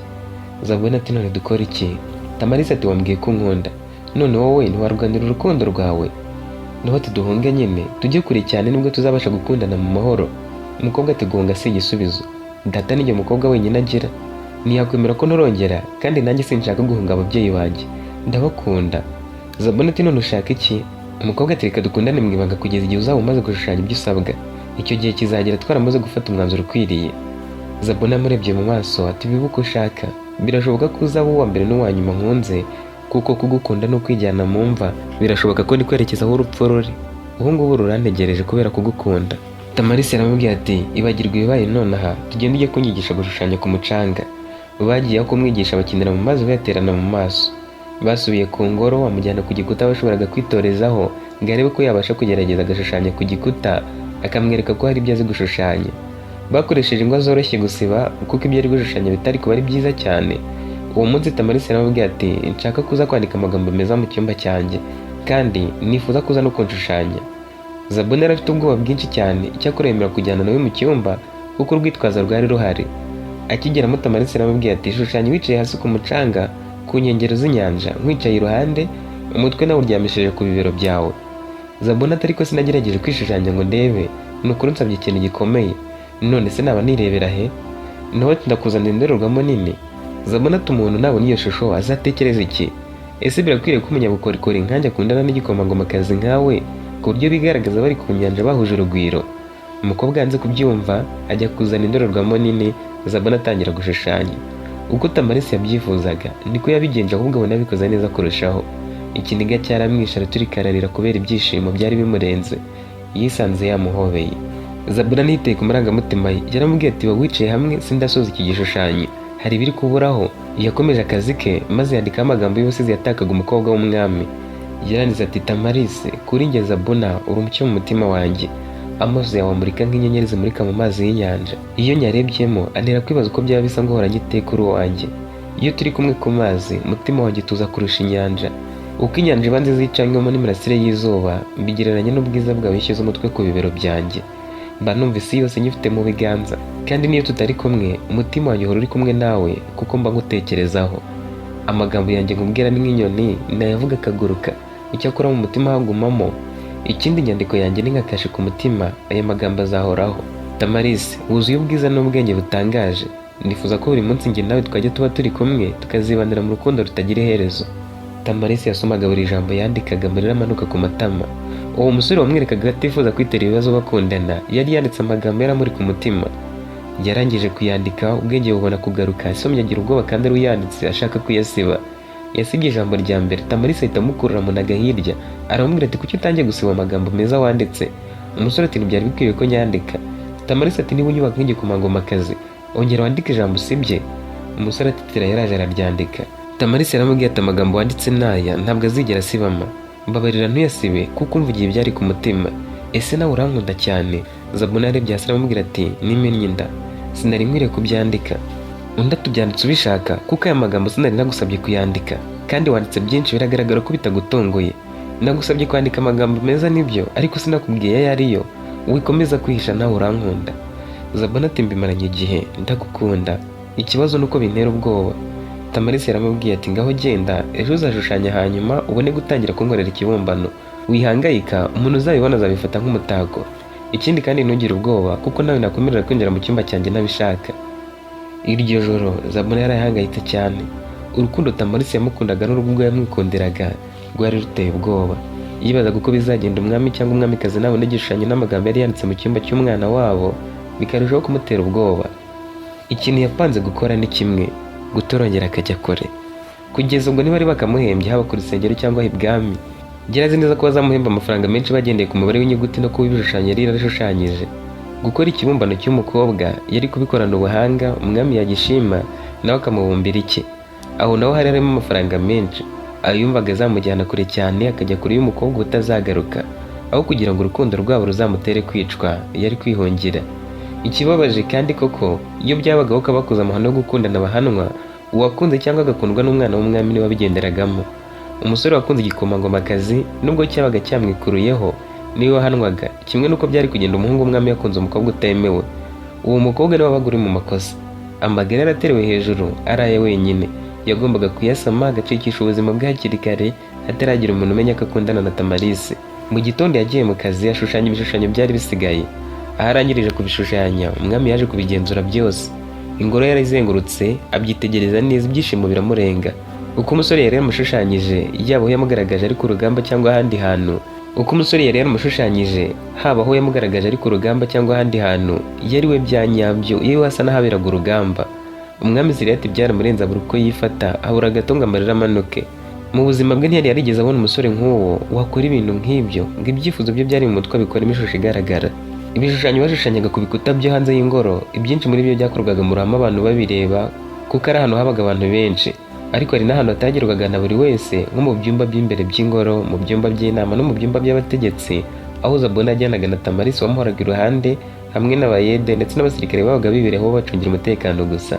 Zabona ati: "None dukora iki?" Tamarisi ati: "Wambwiye ko unkunda, none wowe ntiwarwanira urukundo rwawe?" Naho ati: "Duhunge nyine, tujye kure cyane, nibwo tuzabasha gukundana mu mahoro." Umukobwa ati: "Guhunga si igisubizo. Data nijye mukobwa wenyine agira, ntiyakwemera ko ntorongera, kandi nanjye sinshaka guhunga ababyeyi banjye, ndabakunda." Zabona ati: "None ushaka iki?" Umukobwa ati: "Reka dukundane mu ibanga kugeza igihe uzaba umaze gushushanya ibyo usabwa. Icyo gihe kizagera twaramaze gufata umwanzuro ukwiriye." Zabona amurebye mu maso ati: "Bibe uko ushaka. Birashoboka ko uzaba uwa mbere n'uwa nyuma nkunze, kuko kugukunda ni ukwijyana mu mva. Birashoboka ko ndi kwerekeza aho urupfu ruri ubu ngubu rurantegereje kubera kugukunda." Tamarisi aramubwira ati: "Ibagirwa ibibaye nonaha, tugende ujye kunyigisha gushushanya ku mucanga." Bagiye aho kumwigisha, bakinira mu mazi bayaterana mu maso. Basubiye ku ngoro, amujyana ku gikuta bashoboraga kwitorezaho ngo arebe ko yabasha kugerageza agashushanya ku gikuta, akamwereka ko hari ibyo azi gushushanya. Bakoresheje ingwa zoroshye gusiba kuko ibyo ari gushushanya bitari kuba ari byiza cyane. Uwo munsi Tamarisi yaramubwiye ati: "Nshaka kuza kwandika amagambo meza mu cyumba cyanjye, kandi nifuza kuza no kunshushanya." Zabuna yari afite ubwoba bwinshi cyane, icyakora yemera kujyana nawe mu cyumba kuko urwitwazo rwari ruhari. Akigeramo, Tamarisi yaramubwiye ati: "Shushanya wicaye hasi ku mucanga ku nkengero z'inyanja, nkwicaye iruhande, umutwe nawuryamishije ku bibero byawe." Zabuna ati: "Ariko sinagerageje kwishushanya ngo ndebe, ni ukuri unsabye ikintu gikomeye. None se naba nirebera he?" Nawe ati: "Ndakuzanira indorerwamo nini." Zabuna ati: "Umuntu nabona iyo shusho azatekereza iki? Ese birakwiriye ko umunyabukorikori nkanjye akundana n'igikomangomakazi nkawe, ku buryo bigaragaza bari ku nyanja bahuje urugwiro?" Umukobwa yanze kubyumva, ajya kuzana indorerwamo nini. Zabona atangira gushushanya uko Tamarisi yabyifuzaga, niko yabigenje, ahubwo abona abikoze neza kurushaho. Ikiniga cyaramwishe, araturika ararira kubera ibyishimo byari bimurenze. Yisanze yamuhobeye. Zabura ntiyiteye ku marangamutima ye, yaramubwiye ati: "Wicaye hamwe, sindasoza iki gishushanyo, hari ibiri kuburaho." Yakomeje akazi ke maze yandikaho amagambo y'ubusizi yatakaga umukobwa w'umwami. Yaranditse ati: "Tamarisi, kuri njye Zabuna uri umucyo mu mutima wanjye. Amaso yawe amurika nk'inyenyeri zimurika mu mazi y'inyanja. Iyo nyarebyemo antera kwibaza uko byaba bisa ngo uhoranye iteka uri uwanjye. Iyo turi kumwe ku mazi, umutima wanjye utuza kurusha inyanja. Uko inyanja iba nziza icanywemo n'imirasire y'izuba, mbigereranya n'ubwiza bwawe. Ishyize umutwe ku bibero byanjye, mba numva isi yose nyifite mu biganza. Kandi niyo tutari kumwe, umutima wanjye uhora uri kumwe nawe kuko mba ngutekerezaho. Amagambo yanjye nkubwira ni nk'inyoni, nayavuga akaguruka, icyakora mu mutima hagumamo. Ikindi, inyandiko yanjye ni nka kashe ku mutima, aya magambo azahoraho. Tamarisi, wuzuye ubwiza n'ubwenge butangaje. Nifuza ko buri munsi njye nawe twajya tuba turi kumwe, tukazibanira mu rukundo rutagira iherezo." Tamarisi yasomaga buri jambo yandikaga, amarira amanuka ku matama. Uwo musore wamwerekaga atifuza kwitera ibibazo bakundana, yari yanditse amagambo yaramuri ku mutima. Yarangije kuyandika, ubwenge bubona kugaruka. Asomye agira ubwoba kandi ari uyanditse, ashaka kuyasiba. Yasibye ijambo rya mbere, Tamarisi ahita amukurura amunaga hirya, aramubwira ati: "Kuki utangiye gusiba amagambo meza wanditse?" Umusore ati: "Ntibyari bikwiye ko nyandika." Tamarisi ati: "Niba unyubaka nk'igikomangomakazi, ongera wandike ijambo usibye." Umusore atitira, yaraje araryandika. Tamarisi yaramubwiye ati: "Amagambo wanditse n'aya ntabwo azigera asibama. Mbabarira ntuyasibe kuko umvugiye ibyari ku mutima. Ese nawe urankunda cyane?" Zabuna yarebye hasi, aramubwira ati: "Nimennye inda, sinari nkwiriye kubyandika." Undi atubyanditse ubishaka kuko aya magambo sinari nagusabye kuyandika, kandi wanditse byinshi, biragaragara ko bitagutunguye. Nagusabye kwandika amagambo meza nibyo, ariko sinakubwiye ayo ariyo. Wikomeza kwihisha, nawe urankunda. Zabona ati: "Mbimaranye igihe, ndagukunda, ikibazo ni uko bintera ubwoba." Tamarisi yaramubwiye ati: "Ngaho genda, ejo uzashushanya hanyuma ubone gutangira kunkorera ikibumbano. Wihangayika, umuntu uzabibona azabifata nk'umutako. Ikindi kandi, ntugire ubwoba kuko nawe nakwemerera kwinjira mu cyumba cyanjye ntabishaka." Iryo joro Zabona yarahangayitse cyane. Urukundo Tamarisi yamukundaga n'urugo yamwikundiraga rwari ruteye ubwoba. Yibazaga uko bizagenda umwami cyangwa umwamikazi nabona igishushanyo n'amagambo yari yanditse mu cyumba cy'umwana wabo, bikarushaho kumutera ubwoba. Ikintu yapanze gukora ni kimwe: gutorongera akajya kure. Kugeza ubwo ntibari bakamuhembye, haba ku rusengero cyangwa ibwami. Yari azi neza ko bazamuhemba amafaranga menshi bagendeye ku mubare w'inyuguti no kuba ibishushanyo yari yarashushanyije. Gukora ikibumbano cy'umukobwa yari kubikorana ubuhanga, umwami yagishima nawe akamubumbira iki. Aho naho hari harimo amafaranga menshi. Ayo yumvaga azamujyana kure cyane, akajya kure y'umukobwa utazagaruka. Aho kugira ngo urukundo rwabo ruzamutere kwicwa, yari kwihungira. Ikibabaje kandi koko, iyo byabagaho ko abakoze amahano yo gukundana bahanwa, uwakunze cyangwa agakundwa n'umwana w'umwami niwe wabigenderagamo. Umusore wakunze igikomangomakazi, nubwo cyabaga cyamwikuruyeho, niwe wahanwaga, kimwe n'uko byari kugenda umuhungu w'umwami yakunze umukobwa utemewe. Uwo mukobwa niwe wabaga uri mu makosa. Amagara yaraterewe hejuru ari aye wenyine, yagombaga kuyasama, agacikisha ubuzima bwe hakiri kare, hataragira umuntu umenya ko akundana na Tamarisi. Mu gitondo yagiye mu kazi, ashushanya ibishushanyo byari bisigaye. Aho arangirije kubishushanya, umwami yaje kubigenzura byose. Ingoro yarayizengurutse, abyitegereza neza, ibyishimo biramurenga. Uko umusore yari yaramushushanyije, yaba aho yamugaragaje ari ku rugamba cyangwa ahandi hantu, uko umusore yari yaramushushanyije, haba aho yamugaragaje ari ku rugamba cyangwa ahandi hantu, yari we bya nyabyo, yewe asa n'ahaberaga urugamba. Umwami Ziriyati byaramurenze, abura uko yifata, abura gato ngo amarira amanuke. Mu buzima bwe ntiyari yarigeze abona umusore nk'uwo wakora ibintu nk'ibyo, ngo ibyifuzo bye byari mu mutwe abikoremo ishusho igaragara. Ibishushanyo bashushanyaga ku bikuta byo hanze y'ingoro, ibyinshi muri byo byakorwaga mu ruhame abantu babireba, kuko ari ahantu habaga abantu benshi. Ariko hari n'ahantu hatagerwaga na buri wese, nko mu byumba by'imbere by'ingoro, mu byumba by'inama no mu byumba by'abategetsi, aho Zabona yajyanaga na Tamarisi wamuhoraga iruhande hamwe n'abayede ndetse n'abasirikare babaga bibereyeho bacungira umutekano gusa.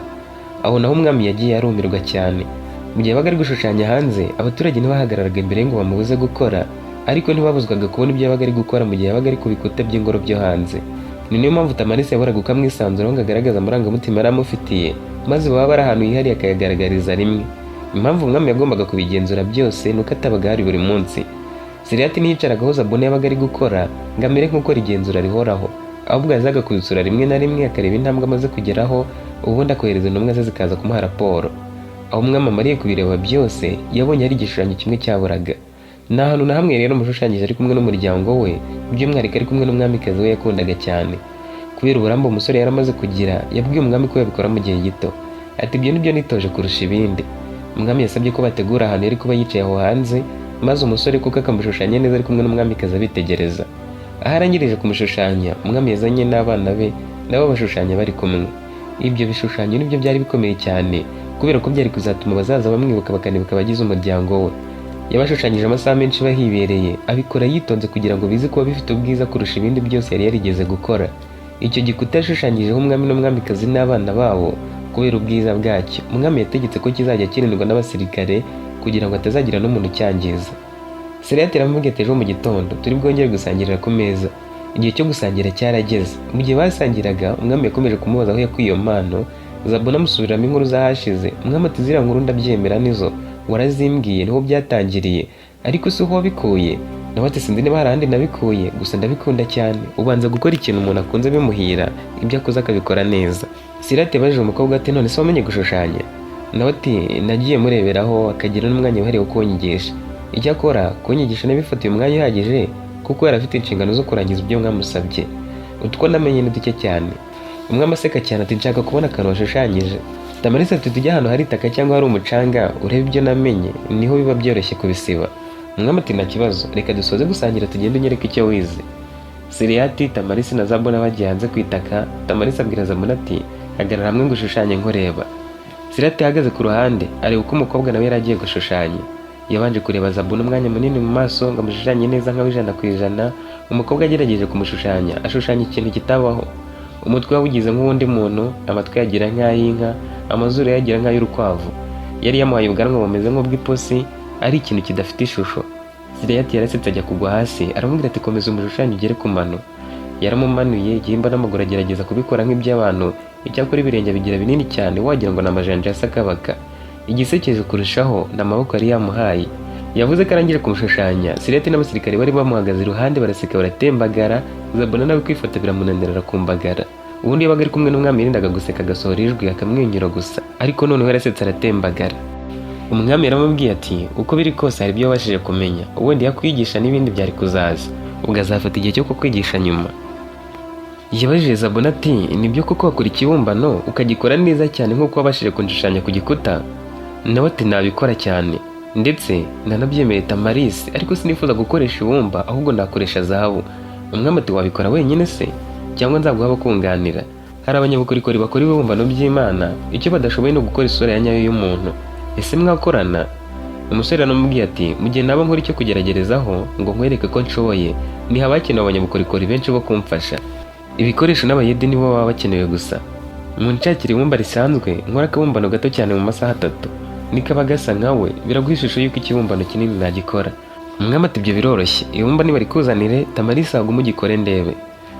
Aho naho umwami yagiye arumirwa cyane. Mu gihe yabaga ari gushushanya hanze, abaturage ntibahagararaga imbere ngo bamubuze gukora, ariko ntibabuzwaga kubona ibyo yabaga ari gukora mu gihe yabaga ari ku bikuta by'ingoro byo hanze. Ni niyo mpamvu Tamarisi yahoraga uko amwisanzuraho ngo agaragaze amarangamutima yari amufitiye, maze baba bari ahantu hihariye akayagaragariza rimwe. Impamvu umwami yagombaga kubigenzura byose ni uko atabaga ahari buri munsi. Siriyati ntiyicaraga aho Zabona yabaga ari gukora ngo amere nk'ukora igenzura rihoraho, ahubwo yazaga kubisura rimwe na rimwe akareba intambwe amaze kugeraho, ubundi akohereza intumwa ze zikaza kumuha raporo. Aho umwami amariye kubireba byose, yabonye hari igishushanyo kimwe cyaburaga. Nta hantu na hamwe rero umushushanyije ari kumwe n'umuryango we, by'umwihariko ari kumwe n'umwamikazi we yakundaga cyane. Kubera uburambe umusore yari amaze kugira, yabwiye umwami ko yabikora mu gihe gito. Ati: "Ibyo nibyo nitoje kurusha ibindi." Umwami yasabye ko bategura ahantu yari kuba yicaye aho hanze, maze umusore kuko akamushushanya neza ari kumwe n'umwamikazi abitegereza. Aho arangirije kumushushanya, umwami yazanye n'abana be, nabo bashushanya bari kumwe. Ibyo bishushanyo nibyo byari bikomeye cyane, kubera ko byari kuzatuma abazaza bamwibuka bakanibuka abagize umuryango we. Yabashushanyije amasaha menshi bahibereye, abikora yitonze kugira ngo bize kuba bifite ubwiza kurusha ibindi byose yari yarigeze gukora. Icyo gikuta yashushanyijeho umwami n'umwamikazi n'abana babo, kubera ubwiza bwacyo, umwami yategetse ko kizajya kirindwa n'abasirikare kugira ngo hatazagira n'umuntu ucyangiza. Sereyati aramubwira ati: "Ejo mu gitondo turi bwongere gusangirira ku meza." Igihe cyo gusangira cyarageze. Mu gihe basangiraga, umwami yakomeje kumubaza aho yakuye iyo mpano. Zabona amusubiramo inkuru z'ahashize. Umwami ati: "Ziriya nkuru ndabyemera, nizo warazimbwiye, niho byatangiriye, ariko si ho wabikuye?" Nawe ati: "Sinzi niba hari ahandi nabikuye, gusa ndabikunda cyane. Ubanza gukora ikintu umuntu akunze bimuhira, ibyo akoze akabikora neza." Sirate yabajije umukobwa ati: "None se wamenye gushushanya?" Nawe ati: "Nagiye mureberaho, akagira n'umwanya wihariye wo kunyigisha. Icyakora kunyigisha nabifatiye umwanya uhagije, kuko yari afite inshingano zo kurangiza ibyo mwamusabye. Utwo namenye ni duke cyane." Umwami aseka cyane ati: "Nshaka kubona akantu washushanyije." Tamarisa ati: "Tujye ahantu hari itaka cyangwa hari umucanga, urebe ibyo namenye, niho biba byoroshye kubisiba." Umwami ati: "Nta kibazo, reka dusoze gusangira tugende unyereke icyo wize." Siriyati, Tamarisi na Zabona bagiye hanze ku itaka. Tamarisi abwira Zabona ati: "Hagarara hamwe ngo ushushanye nkureba." Siriyati ahagaze ku ruhande areba uko umukobwa nawe yari agiye gushushanya. Yabanje kureba Zabona umwanya munini mu maso ngo amushushanye neza nkaho 100%. Umukobwa agerageje kumushushanya, ashushanya ikintu kitabaho. Umutwe wawugize nk'uwundi muntu, amatwi yagira nk'ay'inka, amazuru yagira nk'ay'urukwavu. Yari yamuhaye ubwanwa bumeze nk'ubw'ipusi, ari ikintu kidafite ishusho. Siriyati yarasetse ajya kugwa hasi, aramubwira ati: "Komeza umushushanye ugere ku mano." Yaramumanuye igihimba n'amaguru, agerageza kubikora nk'iby'abantu, icyakora ibirenge bigira binini cyane, wagira ngo ni amajanja ya sakabaka. Igisekeje kurushaho ni amaboko yari yamuhaye. Yavuze ko arangije kumushushanya, Siriyati n'abasirikare bari bamuhagaze iruhande baraseka baratembagara. Zabona nawe kwifata biramunanira, arakumbagara. Ubundi yabaga ari kumwe n'umwami yirindaga guseka, agasohora ijwi akamwenyura gusa, ariko noneho yarasetse aratembagara. Umwami yaramubwiye ati: "Uko biri kose hari ibyo wabashije kumenya, ubundi yakwigisha n'ibindi byari kuzaza, ubwo azafata igihe cyo kukwigisha nyuma." Yabajije Zabona ati: "Nibyo koko wakora ikibumbano ukagikora neza cyane nk'uko wabashije kunshushanya ku gikuta?" Nawe ati: "Nabikora cyane, ndetse nanabyemeye Tamarisi, ariko sinifuza gukoresha ibumba, ahubwo nakoresha zahabu." Umwami ati: "Wabikora wenyine se cyangwa nzaguha abakunganira? Hari abanyabukorikori bakora ibibumbano by'Imana, icyo badashoboye ni ugukora isura ya nyayo y'umuntu. Ese mwakorana?" Umusore aramubwiye ati: "Mu gihe naba nkora icyo kugeragerezaho ngo nkwereke ko nshoboye, ni haba hakenewe abanyabukorikori benshi bo kumfasha. Ibikoresho n'abayede nibo baba bakenewe gusa. Munshakire ibumba risanzwe, nkore akabumbano gato cyane mu masaha 3. Nikaba gasa nkawe, biraguha ishusho y'uko ikibumbano kinini nagikora." Umwami ati: "Ibyo biroroshye, ibumba nibarikuzanire, Tamarisa hagume ugikore ndebe."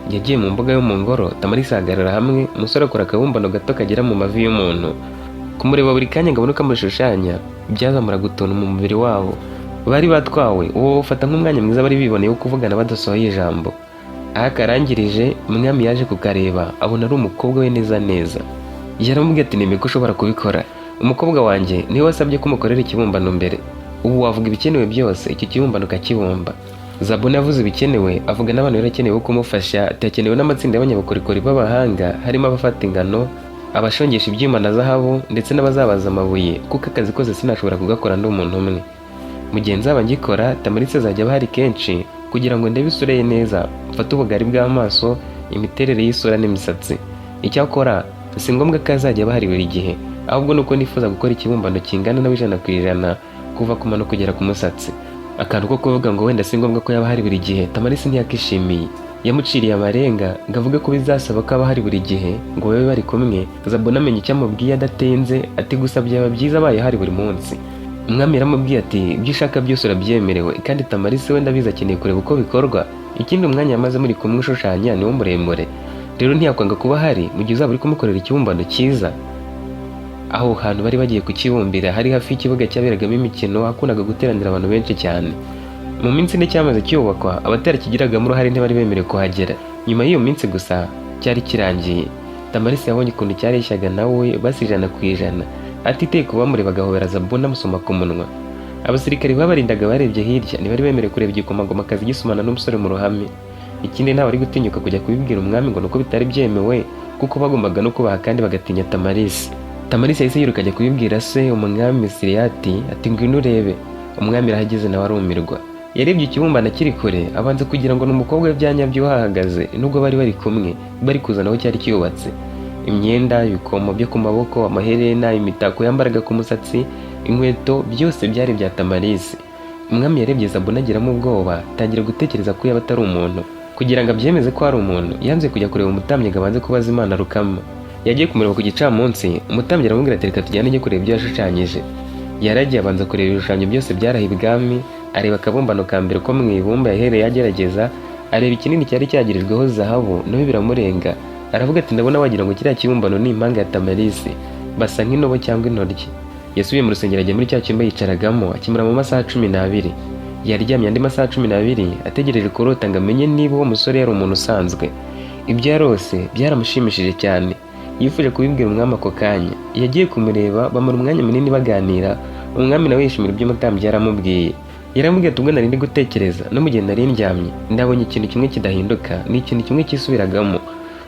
Yagiye mu mbuga yo mu ngoro, Tamarisa ahagarara hamwe, umusore akora akabumbano gato kagera mu mavi y'umuntu. Kumureba buri kanya ngo abone uko amushushanya byazamuraga utuntu mu mubiri wabo. Bari batwawe, uwo bawufata nk'umwanya mwiza bari biboneye wo kuvugana badasohoye ijambo. Aho akarangirije, umwami yaje kukareba, abona ari umukobwa we neza neza. Yaramubwiye ati: "Nemeye ko ushobora kubikora. Umukobwa wanjye niwe wasabye ko umukorera ikibumbano mbere. Ubu wavuga ibikenewe byose, icyo kibumbano ukakibumba." Zabona yavuze ibikenewe, avuga n'abantu yari akenewe bo kumufasha, ati: "Hakenewe n'amatsinda y'abanyabukorikori b'abahanga, harimo abafata ingano, abashongesha ibyuma na zahabu, ndetse n'abazabaza amabuye, kuko akazi kose sinashobora kugakora ndi umuntu umwe. Mu gihe nzaba ngikora, Tamaritse azajya aba ahari kenshi kugira ngo ndebe isura ye neza, mfate ubugari bw'amaso, imiterere y'isura n'imisatsi. Icyakora si ngombwa ko azajya aba ahari buri gihe. Ahubwo nuko nifuza gukora ikibumbano kingana nawe 100% kuva ku mano kugera ku musatsi." Akantu ko kuvuga ngo wenda si ngombwa ko yaba ahari buri gihe, Tamarisi ntiyakishimiye. Yamuciriye amarenga ngo avuge ko bizasaba ko aba ahari buri gihe ngo babe bari kumwe. Zabona amenya icyo amubwiye adatinze, ati: "Gusa byaba byiza abaye ahari buri munsi." Umwami yaramubwiye ati: "Ibyo ushaka byose urabyemerewe, kandi Tamarisi we ndabizi akeneye kureba uko bikorwa. Ikindi, umwanya yamaze muri kumwe ushushanya niwo muremure, rero ntiyakwanga kuba ahari mu gihe uzaba uri kumukorera ikibumbano cyiza." Aho hantu bari bagiye kukibumbira hari hafi y'ikibuga cyaberagamo imikino, hakundaga guteranira abantu benshi cyane. Mu minsi 4 cyamaze cyubakwa, abatarakigiragamo uruhare ntibari bemerewe kuhagera. Nyuma y'iyo minsi gusa cyari kirangiye. Tamarisi yabonye ukuntu cyareshyaga nawe basi 100%, atiteye ku bamureba, agahobera Zabuna, amusoma ku munwa. Abasirikari babarindaga barebye hirya, ntibari bemerewe kureba igikomangomakazi gisomana n'umusore mu ruhame. Ikindi, ntawe ari gutinyuka kujya kubibwira umwami ngo nuko bitari byemewe, kuko bagombaga no kubaha kandi bagatinya Tamarisi. Tamarisi yahise yiruka ajya kubibwira se umwami Siriyati, ati: "Ngwino urebe." Umwami arahageze nawe arumirwa. Yarebye ikibumbano akiri kure, abanza kugira ngo ni umukobwa we byanyabyo uhahagaze, nubwo bari bari kumwe bari kuzana aho cyari cyubatse. Imyenda, ibikomo byo ku maboko, amaherena, imitako yambaraga ku musatsi, inkweto, byose byari ibya Tamarisi. Umwami yarebye Zabuna agiramo ubwoba, atangira gutekereza ko yaba atari umuntu. Kugira ngo abyemeze ko ari umuntu, yanze kujya kureba umutambyi ngo abanze kubaza Imana Rukama. Yagiye kumureba ku gicamunsi. Umutambyi aramubwira ati: "Reka tujyane njye kureba ibyo yashushanyije." Yaragiye, abanza kureba ibishushanyo byose byaraha ibwami, areba akabumbano ka mbere ko mu ibumba yahereye agerageza, areba ikinini cyari cyagirijweho zahabu, nawe biramurenga. Aravuga ati: "Ndabona wagira ngo kiriya kibumbano ni impanga ya Tamarisi, basa nk'intobo cyangwa intoryi." Yasubiye mu rusengero, ajya muri cya cyumba yicaragamo, akimara mu masaha 12. Yaryamye andi masaha 12 ategereje kurota ngo amenye niba uwo musore yari umuntu usanzwe. Ibyo yarose byaramushimishije cyane, yifuje kubibwira umwami ako kanya. Yagiye kumureba, bamara umwanya munini baganira. Umwami nawe yishimira ibyo umutambyi yaramubwiye. Yaramubwiye ati: "Ubwo nari ndi gutekereza, no mu gihe nari ndyamye, ndabonye ikintu kimwe kidahinduka, ni ikintu kimwe cyisubiragamo.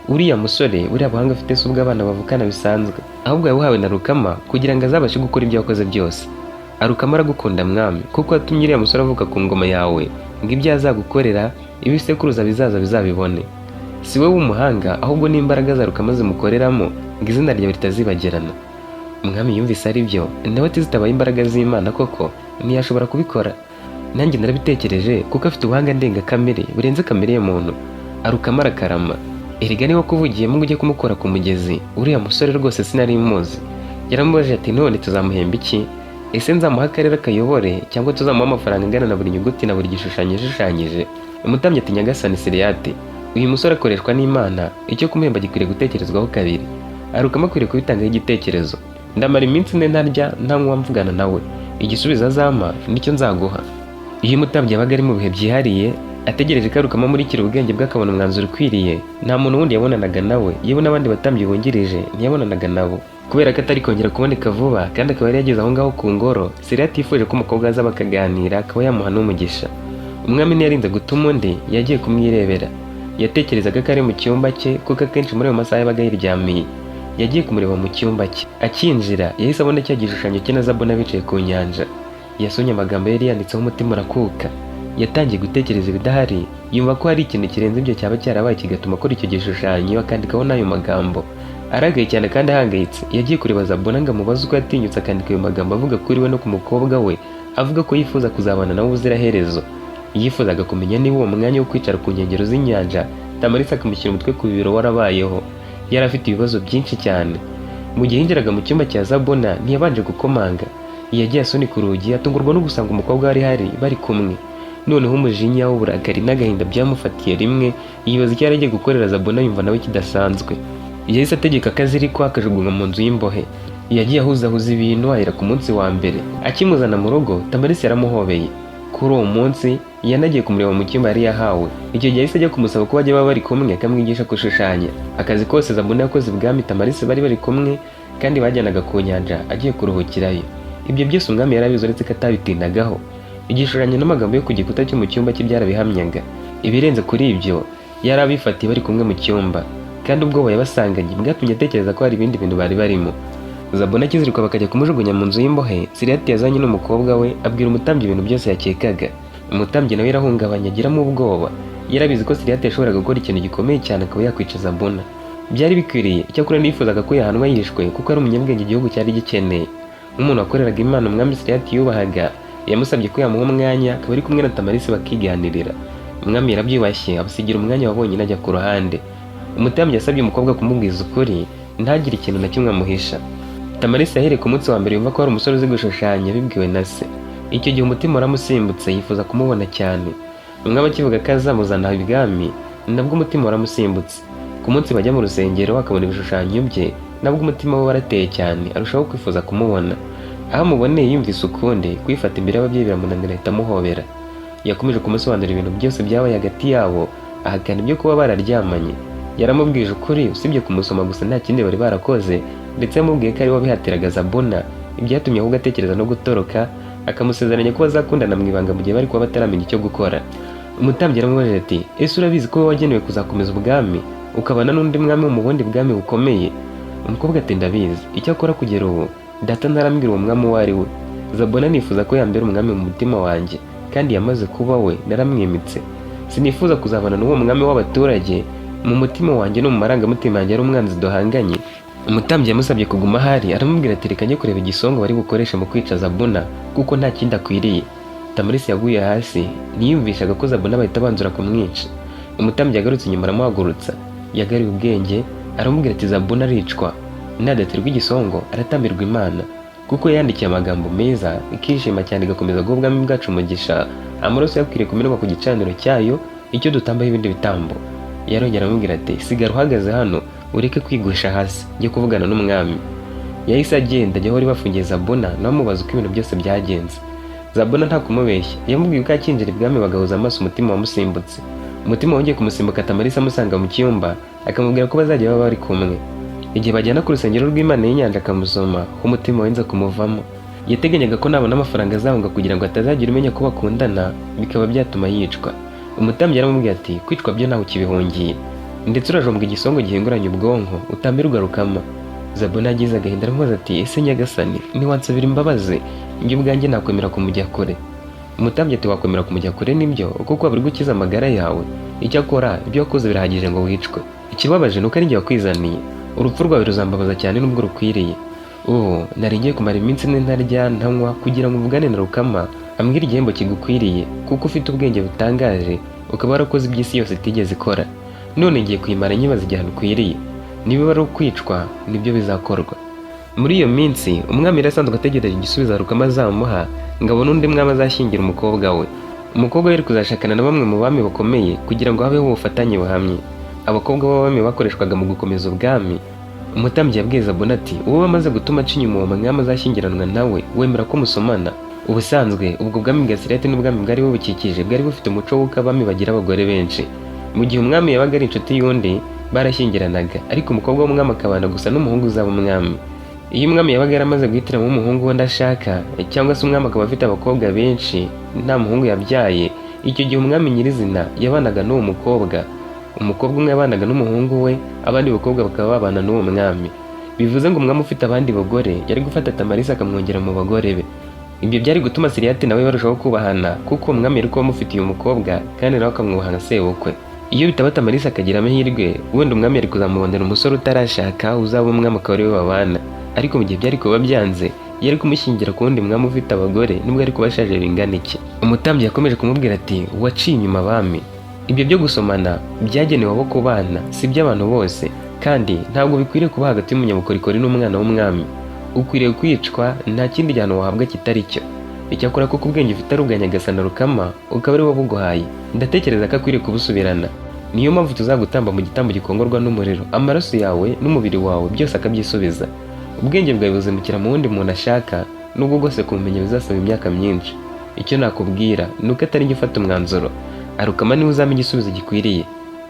Uriya musore, buriya buhanga afite si ubw'abana bavukana bisanzwe, ahubwo yabuhawe na Rukama kugira ngo azabashe gukora ibyo yakoze byose. Arukama aragukunda mwami, kuko watumye uriya musore avuka ku ngoma yawe, ngo ibyo azagukorera ibisekuruza bizaza bizabibone. Si we w'umuhanga, ahubwo n'imbaraga za Rukama zimukoreramo ngo izina ryawe ritazibagirana." Umwami yumvise ari byo, nawe ati: "Zitabaye imbaraga z'Imana koko ntiyashobora kubikora. Nanjye narabitekereje, kuko afite ubuhanga ndengakamere burenze kamere y'umuntu. Arukama arakarama. Erega niba kuvugiyemo ngo ujye kumukora ku mugezi, uriya musore rwose sinari muzi." Yaramubajije ati: "None tuzamuhemba iki? Ese nzamuha akarere akayobore, cyangwa tuzamuha amafaranga angana na buri nyuguti na buri gishushanyo yashushanyije?" Umutambyi ati: "Nyagasani Siriyate, uyu musore akoreshwa n'Imana, icyo kumuhemba gikwiriye gutekerezwaho kabiri. Arukama akwiriye kubitangaho igitekerezo. Ndamara iminsi 4 ntarya ntanywa mvugana nawe, igisubizo azampa nicyo nzaguha." Iyo umutambyi yabaga ari mu bihe byihariye, ategereje ko Arukama amurikira ubwenge bwe akabona umwanzuro ukwiriye, nta muntu wundi yabonanaga nawe, yewe n'abandi batambyi bungirije ntiyabonanaga nabo. Kubera ko atari kongera kuboneka vuba kandi akaba yari yageze aho ngaho ku ngoro, Siriyati yifuje ko umukobwa aza bakaganira, akaba yamuha n'umugisha. Umwami ntiyarinze gutuma undi, yagiye kumwirebera. Yatekerezaga ko ari mu cyumba cye, kuko akenshi muri ayo masaha yabaga yiryamiye. Yagiye kumureba mu cyumba cye. Akinjira yahise abona cya gishushanyo cye na Zabona bicaye ku nyanja. Yasomye amagambo yari yanditseho, umutima urakuka. Yatangiye gutekereza ibidahari, yumva ko hari ikintu kirenze ibyo cyaba cyarabaye kigatuma akora icyo gishushanyo akandikaho n'ayo magambo. Aragaye cyane kandi ahangayitse, yagiye kureba Zabona ngo amubaze uko yatinyutse akandika ayo magambo avuga kuri we no ku mukobwa we, avuga ko yifuza kuzabana nawe ubuziraherezo. Yifuzaga kumenya niba uwo mwanya wo kwicara ku nkengero z'inyanja, Tamarisa akamushyira umutwe ku bibero, warabayeho. Yari afite ibibazo byinshi cyane. Mu gihe yinjiraga mu cyumba cya Zabona, ntiyabanje gukomanga. Yagiye asunika urugi, atungurwa no gusanga umukobwa wari hari bari kumwe. Noneho umujinya w'uburakari n'agahinda byamufatiye rimwe, yibaza icyo yari agiye gukorera Zabona, yumva nawe kidasanzwe. Yahise ategeka akazirikwa, akajugunywa mu nzu y'imbohe. Yagiye ahuzahuza ibintu, ahera ku munsi wa mbere. Akimuzana mu rugo, Tamarisi yaramuhobeye. Kuri uwo munsi yanagiye kumureba mu cyumba yari yahawe. Icyo gihe yahise ajya kumusaba ko bajya baba bari kumwe, akamwigisha gushushanya. Akazi kose Zabona yakoze ibwami, Tamarisi bari bari kumwe, kandi bajyanaga ku nyanja agiye kuruhukirayo. Ibyo byose umwami yari abizi, uretse ko atabitindagaho. Igishushanyo n'amagambo yo ku gikuta cyo mu cyumba cye byarabihamyaga. Ibirenze kuri ibyo, yari abifatiye bari kumwe mu cyumba, kandi ubwoba yabasanganye bwatumye atekereza ko hari ibindi bintu bari barimo. Zabona akizirikwa bakajya kumujugunya mu nzu y'imbohe, Siriyati yazanye n'umukobwa we, abwira umutambyi ibintu byose yakekaga. Umutambyi nawe yarahungabanye, agiramo ubwoba. Yarabizi ko Siriyati yashoboraga gukora ikintu gikomeye cyane, akaba yakwica Zabona. Byari bikwiriye. Icyakora nifuzaga ko yahanwa yishwe, kuko ari umunyabwenge igihugu cyari gikeneye. Nk'umuntu wakoreraga Imana umwami Siriyati yubahaga, yamusabye ko yamuha umwanya akaba ari kumwe na Tamarisi bakiganirira. Umwami yarabyubashye, abasigira umwanya wa bonyine, ajya ku ruhande. Umutambyi yasabye umukobwa kumubwiza ukuri, ntagire ikintu na kimwe amuhisha. Tamarisi yahereye ku munsi wa mbere yumva ko hari umusore uzi gushushanya, bibwiwe na se. Icyo gihe umutima waramusimbutse, yifuza kumubona cyane. Umwami akivuga ko azamuzana ibwami, nabwo umutima waramusimbutse. Ku munsi bajya mu rusengero akabona ibishushanyo bye, nabwo umutima we warateye cyane, arushaho kwifuza kumubona. Aho amuboneye yumvise ukundi kwifata imbere y'ababyeyi biramunanira, ahita amuhobera. Yakomeje kumusobanurira ibintu byose byabaye hagati yabo, ahakana ibyo kuba bararyamanye. Yaramubwije ukuri, usibye kumusoma gusa nta kindi bari barakoze. Ndetse yamubwiye ko ari we wabihatiraga Zabona, ibyatumye ahubwo atekereza no gutoroka, akamusezeranya ko bazakundana mu ibanga mu gihe bari kuba bataramenya icyo gukora. Umutambyi yaramubajije ati: "Ese urabizi ko wowe wagenewe kuzakomeza ubwami, ukabana n'undi mwami wo mu bundi bwami bukomeye?" Umukobwa ati: "Ndabizi. Icyakora kugera ubu data ntarambwira uwo mwami uwo ari we. Zabona nifuza ko yambera umwami mu mutima wanjye, kandi yamaze kuba we, naramwimitse. Sinifuza kuzabana n'uwo mwami w'abaturage mu mutima wanjye no mu marangamutima yanjye ari umwanzi duhanganye." Umutambyi yamusabye kuguma ahari, aramubwira ati: "Reka njye kureba igisongo bari bukoreshe mu kwica Zabuna, kuko nta kindi akwiriye." Tamarisi yaguye hasi, ntiyumvishaga ko Zabuna bahita banzura kumwica. Umutambyi yagarutse inyuma aramuhagurutsa. Yagaruye ubwenge, aramubwira ati: "Zabuna aricwa nadaterwa igisongo, aratambirwa Imana, kuko yandikiye amagambo meza, ikishima cyane, igakomeza guha ubwami bwacu umugisha. Amaraso yakwiriye kumenwa ku gicaniro cyayo, icyo dutambaho ibindi bitambo." Yarongera aramubwira ati: "Sigara uhagaze hano, ureke kwigusha hasi, njye kuvugana n'umwami." Yahise agenda ajya aho bari bafungiye Zabona, nawe amubaza uko ibintu byose byagenze. Zabona nta kumubeshya, yamubwiye ko akinjira ibwami bagahuza amaso umutima wamusimbutse. Umutima wongeye kumusimbuka Tamarisa amusanga mu cyumba, akamubwira ko bazajya baba bari kumwe. Igihe bajyana ku rusengero rw'Imana y'inyanja akamusoma, ho umutima wenze kumuvamo. Yateganyaga ko nabona amafaranga azahunga, kugira ngo atazagira umenya ko bakundana, bikaba byatuma yicwa. Umutambyi yaramubwiye ati: "Kwicwa byo ntawe ukibihungiye, ndetse urajombwa igisongo gihinguranya ubwonko, utambirwa Rukama." Zabona yagize agahinda, aramubaza ati: "Ese nyagasani, ntiwansabira imbabazi? Njye ubwanjye nakwemera kumujya kure." Umutambyi ati: "Wakwemera kumujya kure nibyo, kuko waba uri gukiza amagara yawe. Icyakora ibyo wakoze birahagije ngo wicwe. Ikibabaje ni uko ari njye wakwizaniye. Urupfu rwawe ruzambabaza cyane nubwo rukwiriye. Ubu nari ngiye kumara iminsi 4 ntarya ntanywa, kugira ngo mvugane na Rukama ambwire igihembo kigukwiriye, kuko ufite ubwenge butangaje, ukaba warakoze iby'isi yose itigeze ikora. None ngiye kuyimara nyibaza igihano ukwiriye. Niba ari ukwicwa, nibyo bizakorwa." Muri iyo minsi umwami yari asanzwe ategereje igisubizo Rukama azamuha, ngo abone undi mwami azashyingira umukobwa we. Umukobwa we yari kuzashakana na bamwe mu bami bakomeye, kugira ngo habeho ubufatanye buhamye. Abakobwa b'abami bakoreshwaga mu gukomeza ubwami. Umutambyi yabwiye Zabona ati: "Uwo bamaze gutuma aca inyuma uwo mwami azashyingiranwa nawe, wemera ko musomana?" Ubusanzwe ubwo bwami bwa Siriyati n'ubwami bwari bubukikije bwari bufite umuco w'uko abami bagira abagore benshi. Mu gihe umwami yabaga ari inshuti y'undi, barashyingiranaga, ariko umukobwa w'umwami akabana gusa n'umuhungu uzaba umwami. Iyo umwami yabaga yaramaze guhitiramo umuhungu we ashaka, cyangwa se umwami akaba afite abakobwa benshi nta muhungu yabyaye, icyo gihe umwami nyirizina yabanaga n'uwo mukobwa. Umukobwa umwe yabanaga n'umuhungu we, abandi bakobwa bakaba babana n'uwo mwami. Bivuze ngo umwami ufite abandi bagore yari gufata Tamarisa akamwongera mu bagore be. Ibyo byari gutuma Siriyati nawe barushaho kubahana, kuko umwami yari kuba amufitiye umukobwa, kandi nawe akamwubaha nka sebukwe. Iyo bitaba Tamarisa akagira amahirwe, wenda umwami yari kuzamubonera umusore utarashaka uzaba umwami, akaba ariwe babana. Ariko mu gihe byari kuba byanze, yari kumushyingira ku wundi mwami ufite abagore, nubwo yari kuba ashaje bingana iki. Umutambyi yakomeje kumubwira ati: "Waciye inyuma abami. Ibyo byo gusomana byagenewe abo kubana, si iby'abantu bose, kandi ntabwo bikwiriye kuba hagati y'umunyabukorikori n'umwana w'umwami. Ukwiriye kwicwa, nta kindi gihano wahabwa kitari cyo. Icyakora kuko ubwenge ufite ari ubwa nyagasani Rukama, ukaba ari we wabuguhaye, ndatekereza ko akwiriye kubusubirana. Niyo mpamvu tuzagutamba mu gitambo gikongorwa n'umuriro, amaraso yawe n'umubiri wawe byose akabyisubiza. Ubwenge bwawe buzimukira mu wundi muntu ashaka, nubwo bwose kumumenya bizasaba imyaka myinshi. Icyo nakubwira ni uko atari njye ufata umwanzuro. Arukama niwe uzampa igisubizo gikwiriye.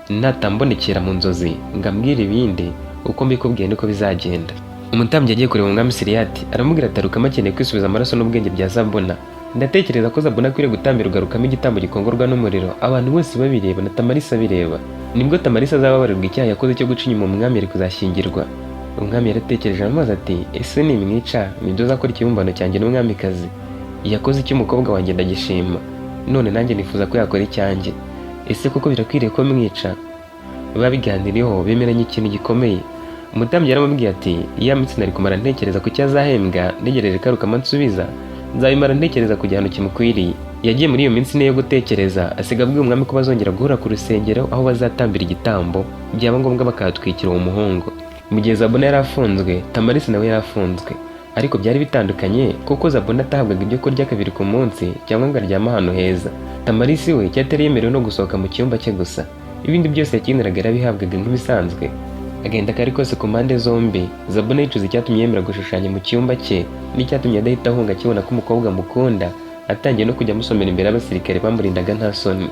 Natambonekera mu nzozi ngo ambwire ibindi, uko mbikubwiye niko bizagenda." Umutambyi yagiye kureba umwami Siriyati, aramubwira ati: "Rukama akeneye kwisubiza amaraso n'ubwenge bya Zabona. Ndatekereza ko Zabona akwiriye gutambirwa Rukama igitambo gikongorwa n'umuriro, abantu bose babireba na Tamarisa abireba. Nibwo Tamarisa azababarirwa icyaha yakoze cyo guca inyuma umwami yari kuzashyingirwa." Umwami yaratekereje, aramubaza ati: "Ese nimwica, nibyo uzakora ikibumbano cyanjye n'umwamikazi? Yakoze icy'umukobwa wanjye ndagishima, none nanjye nifuza ko yakora icyanjye. Ese koko birakwiriye ko mwica?" Babiganiriyeho bemeranya ikintu gikomeye. Umutambyi yaramubwiye ati: "Ya minsi nari kumara ntekereza ku cyo azahembwa, ntegereje ko Rukama ansubiza, nzabimara ntekereza ku gihano kimukwiriye." Yagiye muri iyo minsi 4 yo gutekereza, asiga abwiye umwami ko bazongera guhura ku rusengero aho bazatambira igitambo, byaba ngombwa bakahatwikira uwo muhungu. Mu gihe Zabona yari afunzwe, Tamarisi nawe yari afunzwe, ariko byari bitandukanye kuko Zabona atahabwaga ibyo kurya kabiri ku munsi cyangwa ngo aryame ahantu heza. Tamarisi we icyo atari yemerewe no gusohoka mu cyumba cye gusa, ibindi byose yakeneraga yarabihabwaga nk'ibisanzwe. Agahinda kari kose ku mpande zombi. Zabona yicuza icyatumye yemera gushushanya mu cyumba cye n'icyatumye adahita ahunga akibona ko umukobwa amukunda, atangiye no kujya amusomera imbere y'abasirikare bamurindaga nta soni.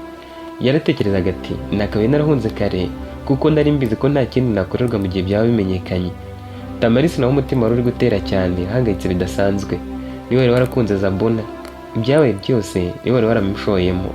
Yaratekerezaga ati: "Nakabaye narahunze kare kuko nari mbizi ko nta kindi nakorerwa mu gihe byaba bimenyekanye." Tamarisi nawe umutima wari uri gutera cyane, ahangayitse bidasanzwe. Niwe wari warakunze Zabona, ibyabaye byose niwe wari waramushoyemo.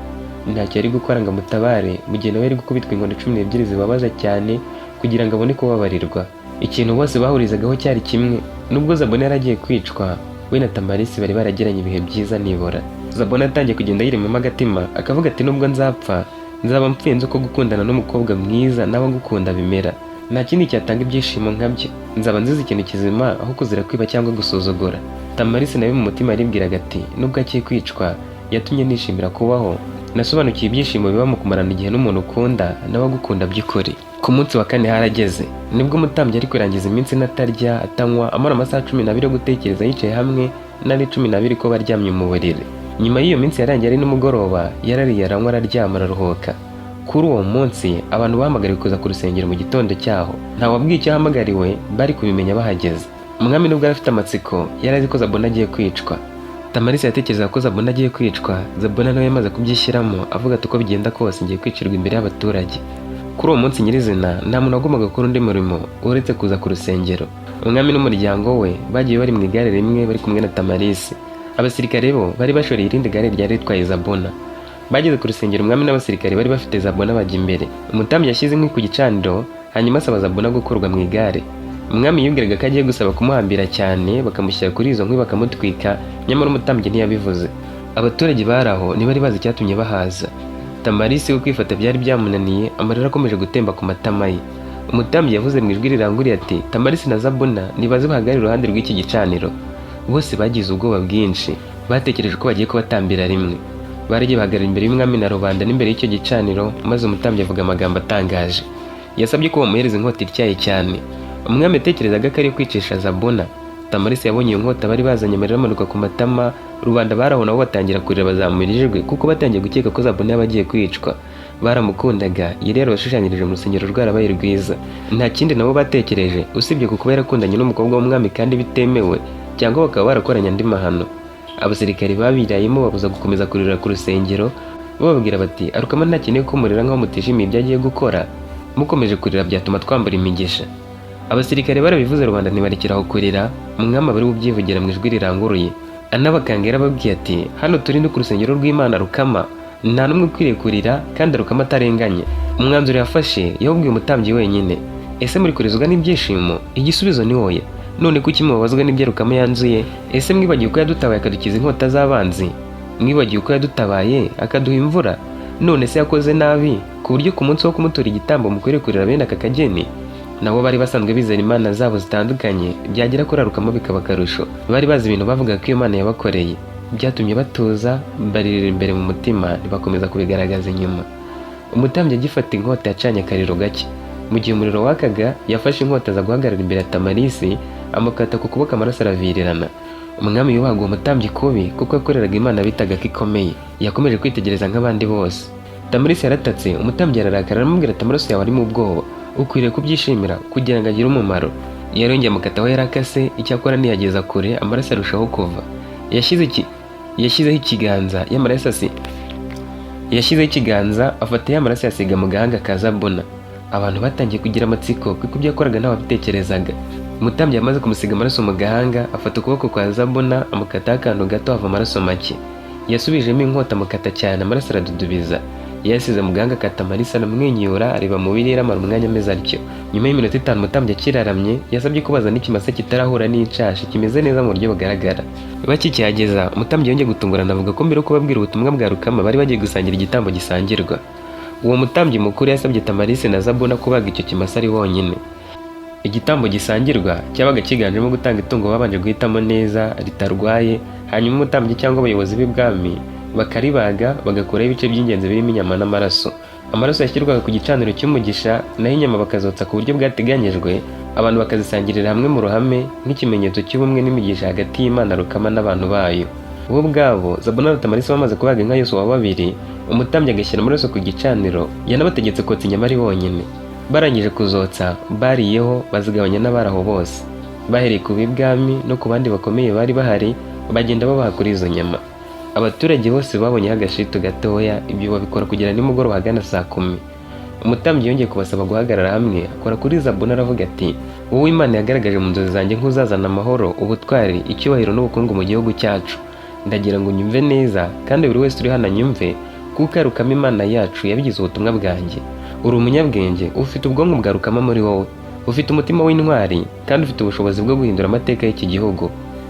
Ntacyo yari gukora ngo amutabare mu gihe nawe yari gukubitwa inkoni 12 zibabaza cyane kugira ngo abone kubabarirwa. Ikintu bose bahurizagaho cyari kimwe: nubwo Zabona yari agiye kwicwa, we na Tamarisi bari baragiranye ibihe byiza. Nibura Zabona atangiye kugenda yiremamo agatima, akavuga ati: "Nubwo nzapfa, nzaba mpfuye nzi uko gukundana n'umukobwa mwiza nawe agukunda bimera. Nta kindi cyatanga ibyishimo nkabyo. Nzaba nzize ikintu kizima aho kuzira kwiba cyangwa gusuzugura." Tamarisi nawe mu mutima yaribwiraga ati: "Nubwo agiye kwicwa, yatumye nishimira kubaho. Nasobanukiwe ibyishimo biba mu kumarana igihe n'umuntu ukunda nawe agukunda by'ukuri." Ku munsi wa kane harageze, nibwo umutambyi ari kurangiza iminsi 4 atarya atanywa, amara amasaha 12 yo gutekereza yicaye hamwe n'andi 12 ko baryamye mu buriri. Nyuma y'iyo minsi yarangiye ari nimugoroba, yarariye, aranywa, araryama, araruhuka. Kuri uwo munsi abantu bahamagariwe kuza ku rusengero mu gitondo cyaho. Ntawabwiye icyo ahamagariwe, bari kubimenya bahageze. Umwami nubwo yari afite amatsiko, yari azi ko Zabona agiye kwicwa. Tamarisi yatekerezaga ko Zabona agiye kwicwa. Zabona nawe yamaze kubyishyiramo, avuga ati: "Uko bigenda kose ngiye kwicirwa imbere y'abaturage." Kuri uwo munsi nyirizina nta muntu wagombaga gukora undi murimo uretse kuza ku rusengero. Umwami n'umuryango we bagiye bari mu igare rimwe bari kumwe na Tamarisi. Abasirikare bo bari bashoreye irindi gare ryari ritwaye Zabona. Bageze ku rusengero, umwami n'abasirikare bari bafite Zabona bajya imbere. Umutambyi yashyize inkwi ku gicaniro, hanyuma asaba Zabona gukurwa mu igare. Umwami yibwiraga ko agiye gusaba kumuhambira cyane, bakamushyira kuri izo nkwi bakamutwika, nyamara umutambyi ntiyabivuze. Abaturage bari aho ntibari bazi icyatumye bahaza. Tamarisi we kwifata byari byamunaniye, amarira akomeje gutemba ku matama ye. Umutambyi yavuze mu ijwi riranguriye ati: "Tamarisi na Zabona nibaze bahagarare iruhande rw'iki gicaniro." Bose bagize ubwoba bwinshi, batekereje ko bagiye kubatambira rimwe. Baragiye bahagarara imbere y'umwami na rubanda n'imbere y'icyo gicaniro, maze umutambyi avuga amagambo atangaje. Yasabye ko bamuhereza inkota ityaye cyane. Umwami yatekerezaga ko ari kwicisha Zabona. Tamarisi yabonye iyo nkota bari bazanye, amarira amanuka ku matama. Rubanda bari aho nabo batangira kurira, bazamura ijwi kuko batangiye gukeka ko Zabona yaba agiye kwicwa. Baramukundaga, yari yarabashushanyirije mu rusengero rwarabaye rwiza. Nta kindi nabo batekereje usibye ku kuba yarakundanye n'umukobwa w'umwami kandi bitemewe, cyangwa bakaba barakoranye andi mahano. Abasirikari babirayemo babuza gukomeza kurira ku rusengero, bababwira bati: "Arukama ntakeneye ko murira nkaho mutishimiye ibyo agiye gukora. Mukomeje kurira byatuma twambura imigisha." Abasirikare barabivuze, rubanda ntibarekera aho kurira. Umwami aba ari ubyivugira mu ijwi riranguruye, anabakanga. Yarababwiye ati: "Hano turi ni ku rusengero rw'Imana Rukama. Nta n'umwe ukwiriye kurira kandi Rukama atarenganye." Umwanzuro yafashe yawubwiye umutambyi wenyine. "Ese muri kurizwa n'ibyishimo?" Igisubizo ni oya. "None kuki mubabazwa n'ibyo Rukama yanzuye? Ese mwibagiwe ko yadutabaye akadukiza inkota z'abanzi? Mwibagiwe ko yadutabaye akaduha imvura? None se yakoze nabi ku buryo ku munsi wo kumutura igitambo mukwiriye kurira bene aka kageni?" Nabo bari basanzwe bizera imana zabo zitandukanye, byagera kuri Rukama bikaba akarusho. Bari bazi ibintu bavuga ko iyo Mana yabakoreye. Byatumye batuza, baririra imbere mu mutima, ntibakomeza kubigaragaza inyuma. Umutambyi agifata inkota yacanye akariro gake. Mu gihe umuriro wakaga, yafashe inkota aza guhagarara imbere ya Tamarisi, amukata ku kuboko, amaraso aravirirana. Umwami yubahaga uwo mutambyi kubi kuko yakoreraga Imana bitaga ko ikomeye. Yakomeje kwitegereza nk'abandi bose. Tamarisi yaratatse, umutambyi ararakara, aramubwira ati: "Amaraso yawe arimo ubwoba, ukwiriye kubyishimira kugira ngo agire umumaro." Yarongeye amukata aho yari akase, icyakora ntiyageza kure, amaraso arushaho kuva. Yashyizeho ikiganza y'amaraso asi yashyizeho ikiganza, afata ya maraso yasiga mu gahanga ka Zabona. Abantu batangiye kugira amatsiko kuko ibyo yakoraga ntawabitekerezaga. Umutambyi yamaze kumusiga amaraso mu gahanga, afata ukuboko kwa Zabona, amukataho akantu gato, hava amaraso make. Yasubijemo inkota, amukata cyane, amaraso aradudubiza. Yasize mu gahanga ka Tamarisa, aramwenyura, areba mu birere, amara umwanya ameze atyo. Nyuma y'iminota 5 umutambyi akiraramye, yasabye ko bazana ikimasa kitarahura n'inshashi, kimeze neza mu buryo bugaragara. Bakikihageza, umutambyi yongeye gutungurana avuga ko mbere yo kubabwira ubutumwa bwa Rukama bari bagiye gusangira igitambo gisangirwa. Uwo mutambyi mukuru yasabye Tamarisi na Zabuna kubaga icyo kimasa ari bonyine. Igitambo gisangirwa cyabaga cyiganjemo gutanga itungo babanje guhitamo neza ritarwaye, hanyuma umutambyi cyangwa abayobozi b'ibwami bakaribaga, bagakuraho ibice by'ingenzi birimo inyama n'amaraso. Amaraso yashyirwaga ku gicaniro cy'umugisha, naho inyama bakazotsa ku buryo bwateganyijwe, abantu bakazisangirira hamwe mu ruhame nk'ikimenyetso cy'ubumwe n'imigisha hagati y'Imana Rukama n'abantu bayo. Bo ubwabo, Zabuna na Tamarisi, bamaze kubaga inka yose uwa babiri, umutambyi agashyira amaraso ku gicaniro, yanabategetse kotsa inyama ari bonyine. Barangije kuzotsa, bariyeho, bazigabanya n'abari aho bose, bahereye ku b'ibwami no ku bandi bakomeye bari bahari, bagenda babaha kuri izo nyama. Abaturage bose babonyeho agashitu gatoya. Ibyo babikora kugera nimugoroba ahagana saa 10. Umutambyi yongeye kubasaba guhagarara hamwe, akora kuri Zabuna aravuga ati: "Wowe Imana yagaragaje mu nzozi zanjye nk'uzazana amahoro, ubutwari, icyubahiro n'ubukungu mu gihugu cyacu. Ndagira ngo unyumve neza, kandi buri wese uri hano anyumve, kuko Rukama Imana yacu yabigize ubutumwa bwanjye. Uri umunyabwenge, ufite ubwonko bwa Rukama muri wowe, ufite umutima w'intwari, kandi ufite ubushobozi bwo guhindura amateka y'iki gihugu.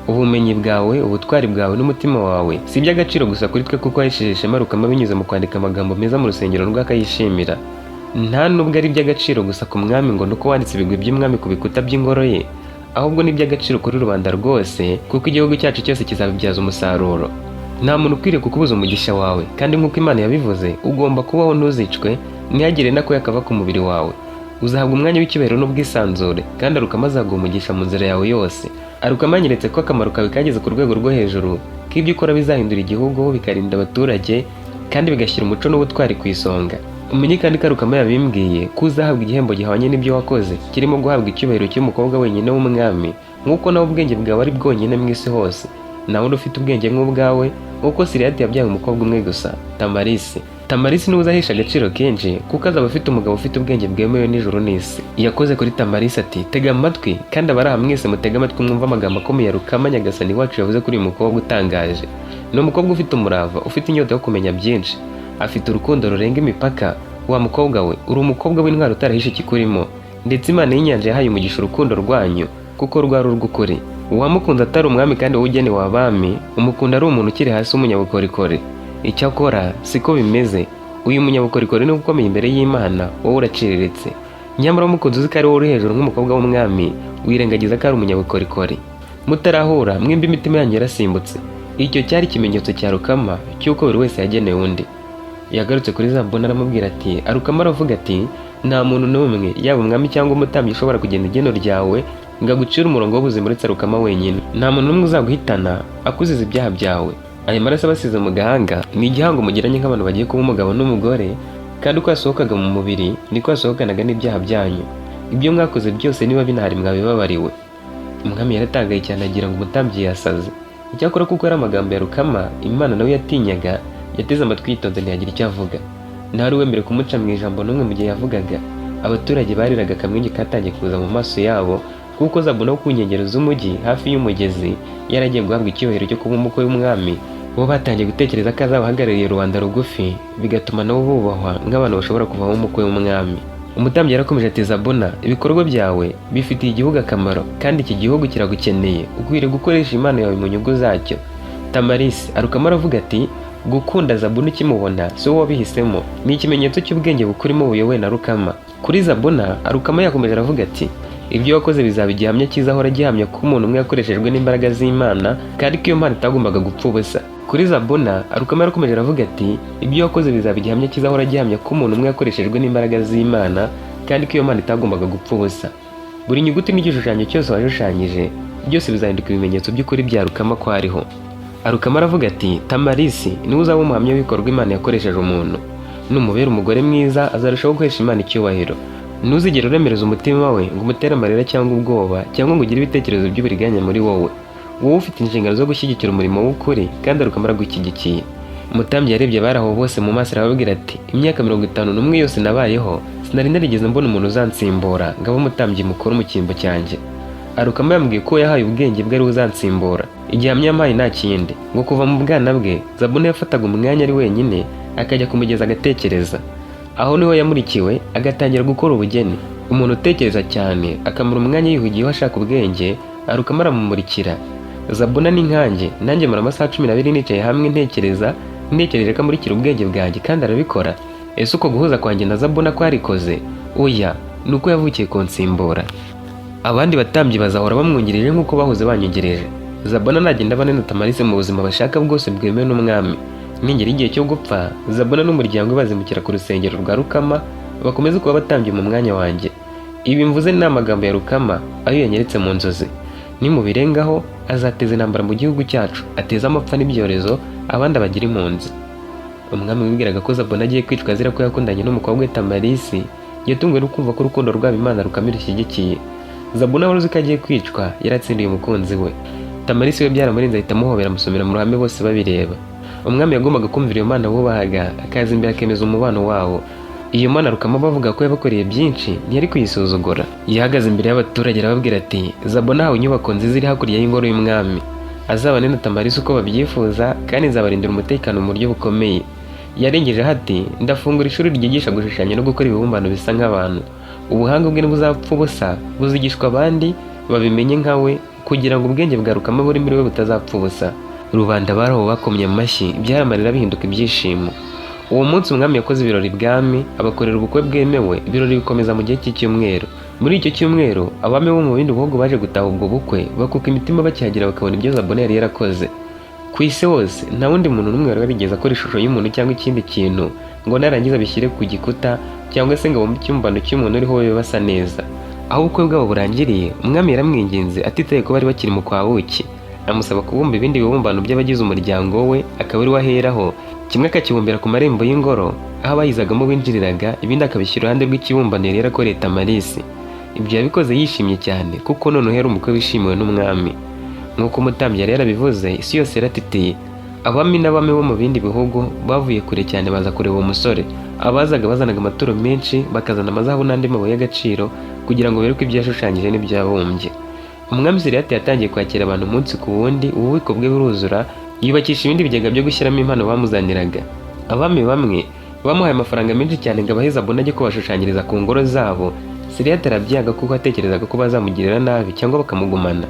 Ubumenyi bwawe, ubutwari bwawe n'umutima wawe si iby'agaciro gusa kuri twe, kuko wahesheje ishema Rukama binyuze mu kwandika amagambo meza mu rusengero rwe akayishimira. Nta nubwo ari iby'agaciro gusa ku mwami ngo nuko wanditse ibigwi by'umwami ku bikuta by'ingoro ye, ahubwo ni iby'agaciro kuri rubanda rwose, kuko igihugu cyacu cyose kizabibyaza umusaruro. Nta muntu ukwiriye kukubuza umugisha wawe, kandi nk'uko Imana yabivuze, ugomba kubaho, ntuzicwe, ntihagire n'akoya kava ku mubiri wawe. Uzahabwa umwanya w'icyubahiro n'ubwisanzure, kandi Arukama azaguha umugisha mu nzira yawe yose. Arukama yanyeretse ko akamaro kawe kageze ku rwego rwo hejuru, ko ibyo ukora bizahindura igihugu, bikarinda abaturage, kandi bigashyira umuco n'ubutwari ku isonga. Umenye kandi ko Arukama yabimbwiye ko uzahabwa igihembo gihwanye n'ibyo wakoze, kirimo guhabwa icyubahiro cy'umukobwa wenyine w'umwami, nk'uko nawe ubwenge bwawe ari bwonyine mu isi hose. Nta wundi ufite ubwenge nk'ubwawe, nk'uko Siriyati yabyaye umukobwa umwe gusa, Tamarisi. Tamarisi niwe uzahesha agaciro kenshi, kuko azaba afite umugabo ufite ubwenge bwemewe n'ijuru n'isi." Yakoze kuri Tamarisi ati: "Tega amatwi, kandi abari aha mwese mutege amatwi, mwumve amagambo akomeye ya Rukama nyagasani wacu yavuze kuri uyu mukobwa utangaje. Ni umukobwa ufite umurava, ufite inyota yo kumenya byinshi, afite urukundo rurenga imipaka. Wa mukobwa we, uri umukobwa w'intwari utarahishe ikikurimo, ndetse Imana y'inyanja yahaye umugisha urukundo rwanyu, kuko rwari urw'ukuri. Uwamukunze atari umwami kandi wowe ugenewe abami, umukunda ari umuntu ukiri hasi w'umunyabukorikori. Icyakora siko bimeze, uyu munyabukorikori niwe ukomeye imbere y'Imana, wowe uraciriritse. Nyamara umukunzi uzi ko ari wowe uri hejuru nk'umukobwa w'umwami, wirengagiza ko ari umunyabukorikori. Mutarahura mwembi imitima yanyu yarasimbutse. Icyo cyari ikimenyetso cya Rukama cy'uko buri wese yagenewe undi." Yagarutse kuri Zabuna aramubwira ati: "Arukama aravuga ati nta muntu n'umwe, yaba umwami cyangwa umutambyi, ushobora kugenda igeno ryawe ngo agucire umurongo w'ubuzima uretse Rukama wenyine. Nta muntu n'umwe uzaguhitana akuziza ibyaha byawe. Ayo maraso abasize mu gahanga ni igihango mugiranye nk'abantu bagiye kuba umugabo n'umugore, kandi uko yasohokaga mu mubiri niko yasohokanaga n'ibyaha byanyu. Ibyo mwakoze byose, niba binahari, mwabibabariwe." Umwami yaratangaye cyane, agira ngo umutambyi yasaze. Icyakora kuko yari amagambo ya Rukama, Imana nawe yatinyaga, yateze amatwi yitonze, ntiyagira icyo avuga. Ntawari wemerewe kumuca mu ijambo n'umwe mu gihe yavugaga. Abaturage bariraga, akamwenyu katangiye kuza mu maso yabo, kuko Zabuna wo ku nkengero z'umujyi hafi y'umugezi yari agiye guhabwa icyubahiro cyo kuba umukwe w'umwami. Bo batangiye gutekereza ko azaba ahagarariye rubanda rugufi, bigatuma nabo bubahwa nk'abantu bashobora kuvamo umukwe w'umwami. Umutambyi yarakomeje ati: "Zabuna, ibikorwa byawe bifitiye igihugu akamaro, kandi iki gihugu kiragukeneye. Ukwiriye gukoresha impano yawe mu nyungu zacyo. Tamarisi, Arukama aravuga ati gukunda Zabuna ukimubona si wowe wabihisemo, ni ikimenyetso cy'ubwenge bukurimo buyobowe na Rukama." Kuri Zabuna, Arukama yakomeje aravuga ati: "Ibyo wakoze bizaba igihamya kizahora gihamya ko umuntu umwe yakoreshejwe n'imbaraga z'Imana, kandi ko iyo mpano itagombaga gupfa ubusa." Kuri Zabuna, Arukama yarakomeje aravuga ati: "Ibyo wakoze bizaba igihamya kizahora gihamya ko umuntu umwe yakoreshejwe n'imbaraga z'Imana, kandi ko iyo mpano itagombaga gupfa ubusa. Buri nyuguti n'igishushanyo cyose washushanyije, byose bizahinduka ibimenyetso by'ukuri bya Rukama ko ariho." Arukama aravuga ati: "Tamarisi niwe uzaba umuhamya w'ibikorwa Imana yakoresheje umuntu. Numubera umugore mwiza, azarushaho guhesha Imana icyubahiro. Ntuzigere uremereza umutima we ngo umutere amarira cyangwa ubwoba, cyangwa ngo ugire ibitekerezo by'uburiganya muri wowe. Wowe ufite inshingano zo gushyigikira umurimo w'ukuri, kandi Arukama aragushyigikiye." Umutambyi yarebye abari aho bose mu maso, arababwira ati: "Imyaka 51 yose nabayeho, sinari narigeze mbona umuntu uzansimbura ngo abe umutambyi mukuru mu cyimbo cyanjye. Arukama yambwiye ko yahaye ubwenge bwe ari we uzansimbura. Igihamya yampaye nta kindi, ngo kuva mu bwana bwe Zabuna yafataga umwanya ari wenyine, akajya kumugeza agatekereza. Aho niho yamurikiwe agatangira gukora ubugeni. Umuntu utekereza cyane, akamara umwanya yihugiyeho ashaka ubwenge, Arukama aramumurikira. Zabuna ni nkanjye, nanjye mara amasaha 12 nicaye hamwe ntekereza, ntekereje ko amurikira ubwenge bwanjye, kandi arabikora." Ese uko guhuza kwanjye na Zabona kwarikoze? Oya, ni uko yavukiye kunsimbura. Abandi batambyi bazahora bamwungirije nk'uko bahoze banyongereje. Zabona nagenda abane na Tamarisi mu buzima bashaka bwose bwemewe n'umwami. Ningera igihe cyo gupfa, Zabona n'umuryango we bazimukira ku rusengero rwa Rukama, bakomeze kuba abatambyi mu mwanya wanjye. Ibi mvuze ni amagambo ya Rukama ayo yanyeretse mu nzozi. Nimubirengaho, azateza intambara mu gihugu cyacu, ateze amapfa n'ibyorezo, abandi abagira impunzi. Umwami wibwiraga ko Zabona agiye kwicwa azira ko yakundanye n'umukobwa we Tamarisi, yatunguwe no kumva ko urukundo rwabo Imana Rukama irushyigikiye. Zabona wari uzi ko agiye kwicwa, yaratsindiye umukunzi we. Tamarisi we byaramurenze, ahita amuhobera, amusomera mu ruhame bose babireba. Umwami yagombaga kumvira iyo Mana bubahaga, akaza imbere akemeza umubano wabo. Iyo Mana Rukama bavuga ko yabakoreye byinshi, ntiyari kuyisuzugura. Yahagaze imbere y'abaturage arababwira ati: "Zabona ahawe inyubako nziza iri hakurya y'ingoro y'umwami. Azabane na Tamarisi uko babyifuza, kandi nzabarindira umutekano mu buryo bukomeye." Yarengejeho ati: "Ndafungura ishuri ryigisha gushushanya no gukora ibibumbano bisa nk'abantu. Ubuhanga bwe ntibuzapfa ubusa, buzigishwa abandi babimenye nka we, kugira ngo ubwenge bwa Rukama buri muri we butazapfa ubusa." Rubanda bari aho bakomye amashyi, byari amarira bihinduka ibyishimo. Uwo munsi umwami yakoze ibirori ibwami, abakorera ubukwe bwemewe. Ibirori bikomeza mu gihe cy'icyumweru. Muri icyo cyumweru, abami bo mu bindi bihugu baje gutaha ubwo bukwe, bakuka imitima bakihagera bakabona ibyo Zabona yari yarakoze. Ku isi hose nta wundi muntu n'umwe wari warigeze akora ishusho y'umuntu cyangwa ikindi kintu ngo narangiza abishyire ku gikuta, cyangwa se ngo abumbe ikibumbano cy'umuntu uriho babe basa neza. Aho ubukwe bwabo burangiriye, umwami yaramwinginze, atitaye ko bari bakiri mu kwa buki, amusaba kubumba ibindi bibumbano by'abagize umuryango we, akaba ari we aheraho. Kimwe akakibumbira ku marembo y'ingoro aho abayizagamo binjiriraga, ibindi akabishyira iruhande rw'ikibumbano yari yarakoreye Tamarisi. Ibyo yabikoze yishimye cyane, kuko noneho yari umukwe wishimiwe n'umwami. Nk'uko umutambyi yari yarabivuze, isi yose yaratitiye. Abami n'abami bo mu bindi bihugu bavuye kure cyane baza kureba uwo musore. Abazaga bazanaga amaturo menshi, bakazana amazahabu n'andi mabuye y'agaciro kugira ngo bereke ibyo yashushanyije n'ibyo yabumbye. Umwami Siriyati yatangiye kwakira abantu umunsi ku wundi, ububiko bwe buruzura, yubakisha ibindi bigega byo gushyiramo impano bamuzaniraga. Abami bamwe bamuhaye amafaranga menshi cyane ngo abahe Zabona ajye kubashushanyiriza ku ngoro zabo. Siriyati arabyanga, kuko atekerezaga ko bazamugirira nabi cyangwa bakamugumana.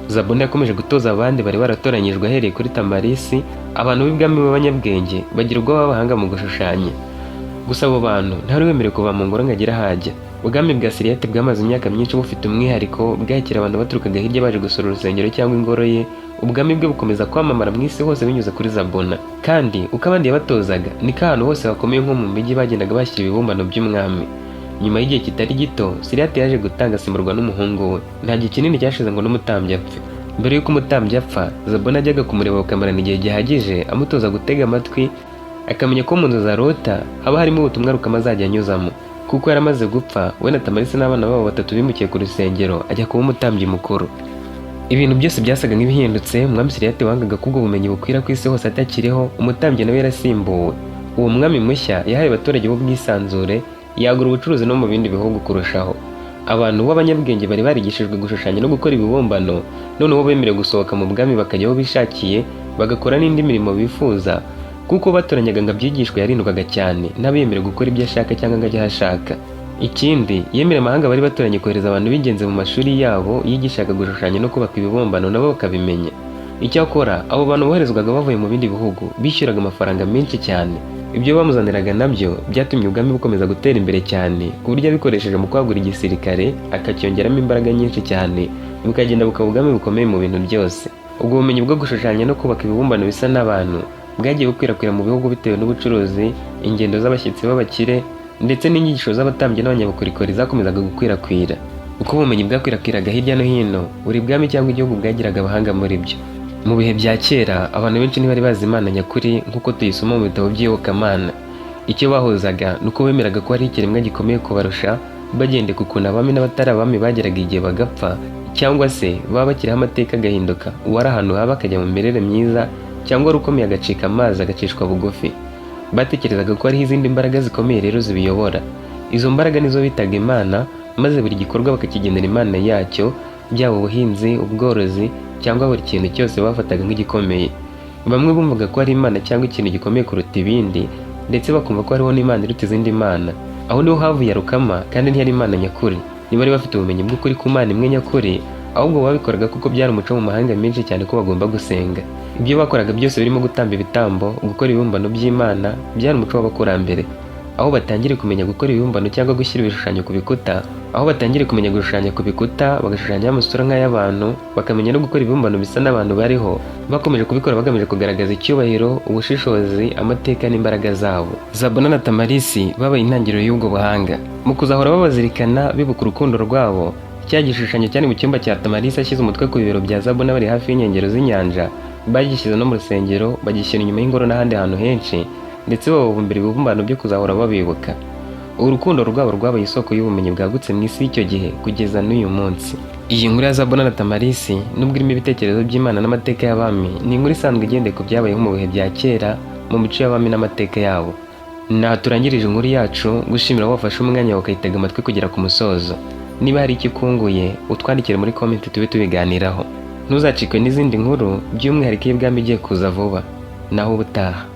Zabona yakomeje gutoza abandi bari baratoranyijwe ahereye kuri Tamarisi. Abantu b'ibwami b'abanyabwenge bagira ubwo b'abahanga mu gushushanya. Gusa abo bantu ntawari wemerewe kuva mu ngoro ngo agire aho ajya. Ubwami bwa Siriyati bwamaze imyaka myinshi bufite umwihariko, bwakira abantu baturukaga hirya baje gusura urusengero cyangwa ingoro ye. Ubwami bwe bukomeza kwamamara mu isi hose binyuze kuri Zabona. Kandi uko abandi yabatozaga, niko ahantu hose hakomeye nko mu mijyi bagendaga bashyira ibibumbano by'umwami. Nyuma y'igihe kitari gito, Siriyati yaje gutanga, asimburwa n'umuhungu we. Nta gihe kinini cyashize ngo n'umutambyi apfe. Mbere y'uko umutambyi apfa, Zabona ajyaga kumureba bakamarana igihe gihagije, amutoza gutega amatwi, akamenya ko mu nzozi arota haba harimo ubutumwa Rukama azajya anyuzamo. Kuko yari amaze gupfa, we na Tamarisi n'abana babo batatu bimukiye ku rusengero, ajya kuba umutambyi mukuru. Ibintu byose byasaga nk'ibihindutse. Umwami Siriyati wangaga ko ubwo bumenyi bukwira ku isi hose atakiriho, umutambyi nawe yarasimbuwe. Uwo mwami mushya yahaye abaturage b'ubwisanzure, yagura ubucuruzi no mu bindi bihugu kurushaho. Abantu b'abanyabwenge bari barigishijwe gushushanya no gukora ibibumbano noneho bemerewe gusohoka mu bwami bakajya aho bishakiye, bagakora n'indi mirimo bifuza, kuko batoranyaga ngo abyigishwe yarindwaga cyane, ntabe yemerewe gukora ibyo ashaka cyangwa ngo ajye aho ashaka. Ikindi, yemereye amahanga bari baturanye kohereza abantu b'ingenzi mu mashuri yabo yigishaga gushushanya no kubaka ibibumbano, nabo bakabimenya. Icyakora abo bantu boherezwaga bavuye mu bindi bihugu bishyuraga amafaranga menshi cyane. Ibyo bamuzaniraga nabyo byatumye ubwami bukomeza gutera imbere cyane, ku buryo yabikoresheje mu kwagura igisirikare, akacyongeramo imbaraga nyinshi cyane, bukagenda bukaba ubwami bukomeye mu bintu byose. Ubwo bumenyi bwo gushushanya no kubaka ibibumbano bisa n'abantu bwagiye bukwirakwira mu bihugu bitewe n'ubucuruzi, ingendo z'abashyitsi b'abakire, ndetse n'inyigisho z'abatambyi n'abanyabukorikori zakomezaga gukwirakwira. Uko ubumenyi bwakwirakwiraga hirya no hino, buri bwami cyangwa igihugu bwagiraga abahanga muri byo. Mu bihe bya kera, abantu benshi ntibari bazi Imana nyakuri nk'uko tuyisoma mu bitabo by'iyobokamana. Icyo bahuzaga ni uko bemeraga ko hari ikiremwa gikomeye kubarusha, bagendeye ku kuntu abami n'abatari abami bageraga igihe bagapfa, cyangwa se baba bakiriho amateka agahinduka, uwari ahantu haba akajya mu mirere myiza, cyangwa wari ukomeye agacika amazi, agacishwa bugufi. Batekerezaga ko hariho izindi mbaraga zikomeye rero zibiyobora. Izo mbaraga nizo bitaga Imana, maze buri gikorwa bakakigenera imana yacyo, byaba ubuhinzi, ubworozi, cyangwa buri kintu cyose bafataga nk'igikomeye. Bamwe bumvaga ko hari imana cyangwa ikintu gikomeye kuruta ibindi, ndetse bakumva ko hariho n'imana iruta izindi mana. Aho niho havuye Rukama, kandi ntiyari imana nyakuri. Ntibari bafite ubumenyi bw'ukuri ku Mana imwe nyakuri, ahubwo babikoraga kuko byari umuco mu mahanga menshi cyane ko bagomba gusenga. Ibyo bakoraga byose birimo gutamba ibitambo, gukora ibibumbano by'imana, byari umuco w'abakurambere. Aho batangiriye kumenya gukora ibibumbano cyangwa gushyira ibishushanyo ku bikuta, aho batangiriye kumenya gushushanya ku bikuta, bagashushanyaho amasura nk'ay'abantu, bakamenya no gukora ibibumbano bisa n'abantu bariho. Bakomeje kubikora bagamije kugaragaza icyubahiro, ubushishozi, amateka n'imbaraga zabo. Zabona na Tamarisi babaye intangiriro y'ubwo buhanga. Mu kuzahora babazirikana, bibuka urukundo rwabo, cya gishushanyo cyari mu cyumba cya Tamarisi ashyize umutwe ku bibero bya Zabona bari hafi y'inkengero z'inyanja, bagishyize no mu rusengero, bagishyira inyuma y'ingoro n'ahandi hantu henshi, ndetse bababumbira ibibumbano byo kuzahora babibuka. Urukundo rwabo rwabaye isoko y'ubumenyi bwagutse mu isi y'icyo gihe kugeza n'uyu munsi. Iyi nkuru ya Zabona na Tamarisi, nubwo irimo ibitekerezo by'Imana n'amateka y'abami, ni inkuru isanzwe igendeye ku byabayeho mu bihe bya kera, mu mico y'abami n'amateka yabo. Naha turangirije inkuru yacu. Gushimira aho wafashe umwanya ukayitega amatwi kugera ku musozo. Niba hari icyo ukunguye, utwandikire muri comment tube tubiganiraho. Ntuzacikwe n'izindi nkuru, by'umwihariko iy'ibwami igiye kuza vuba. Naho ubutaha.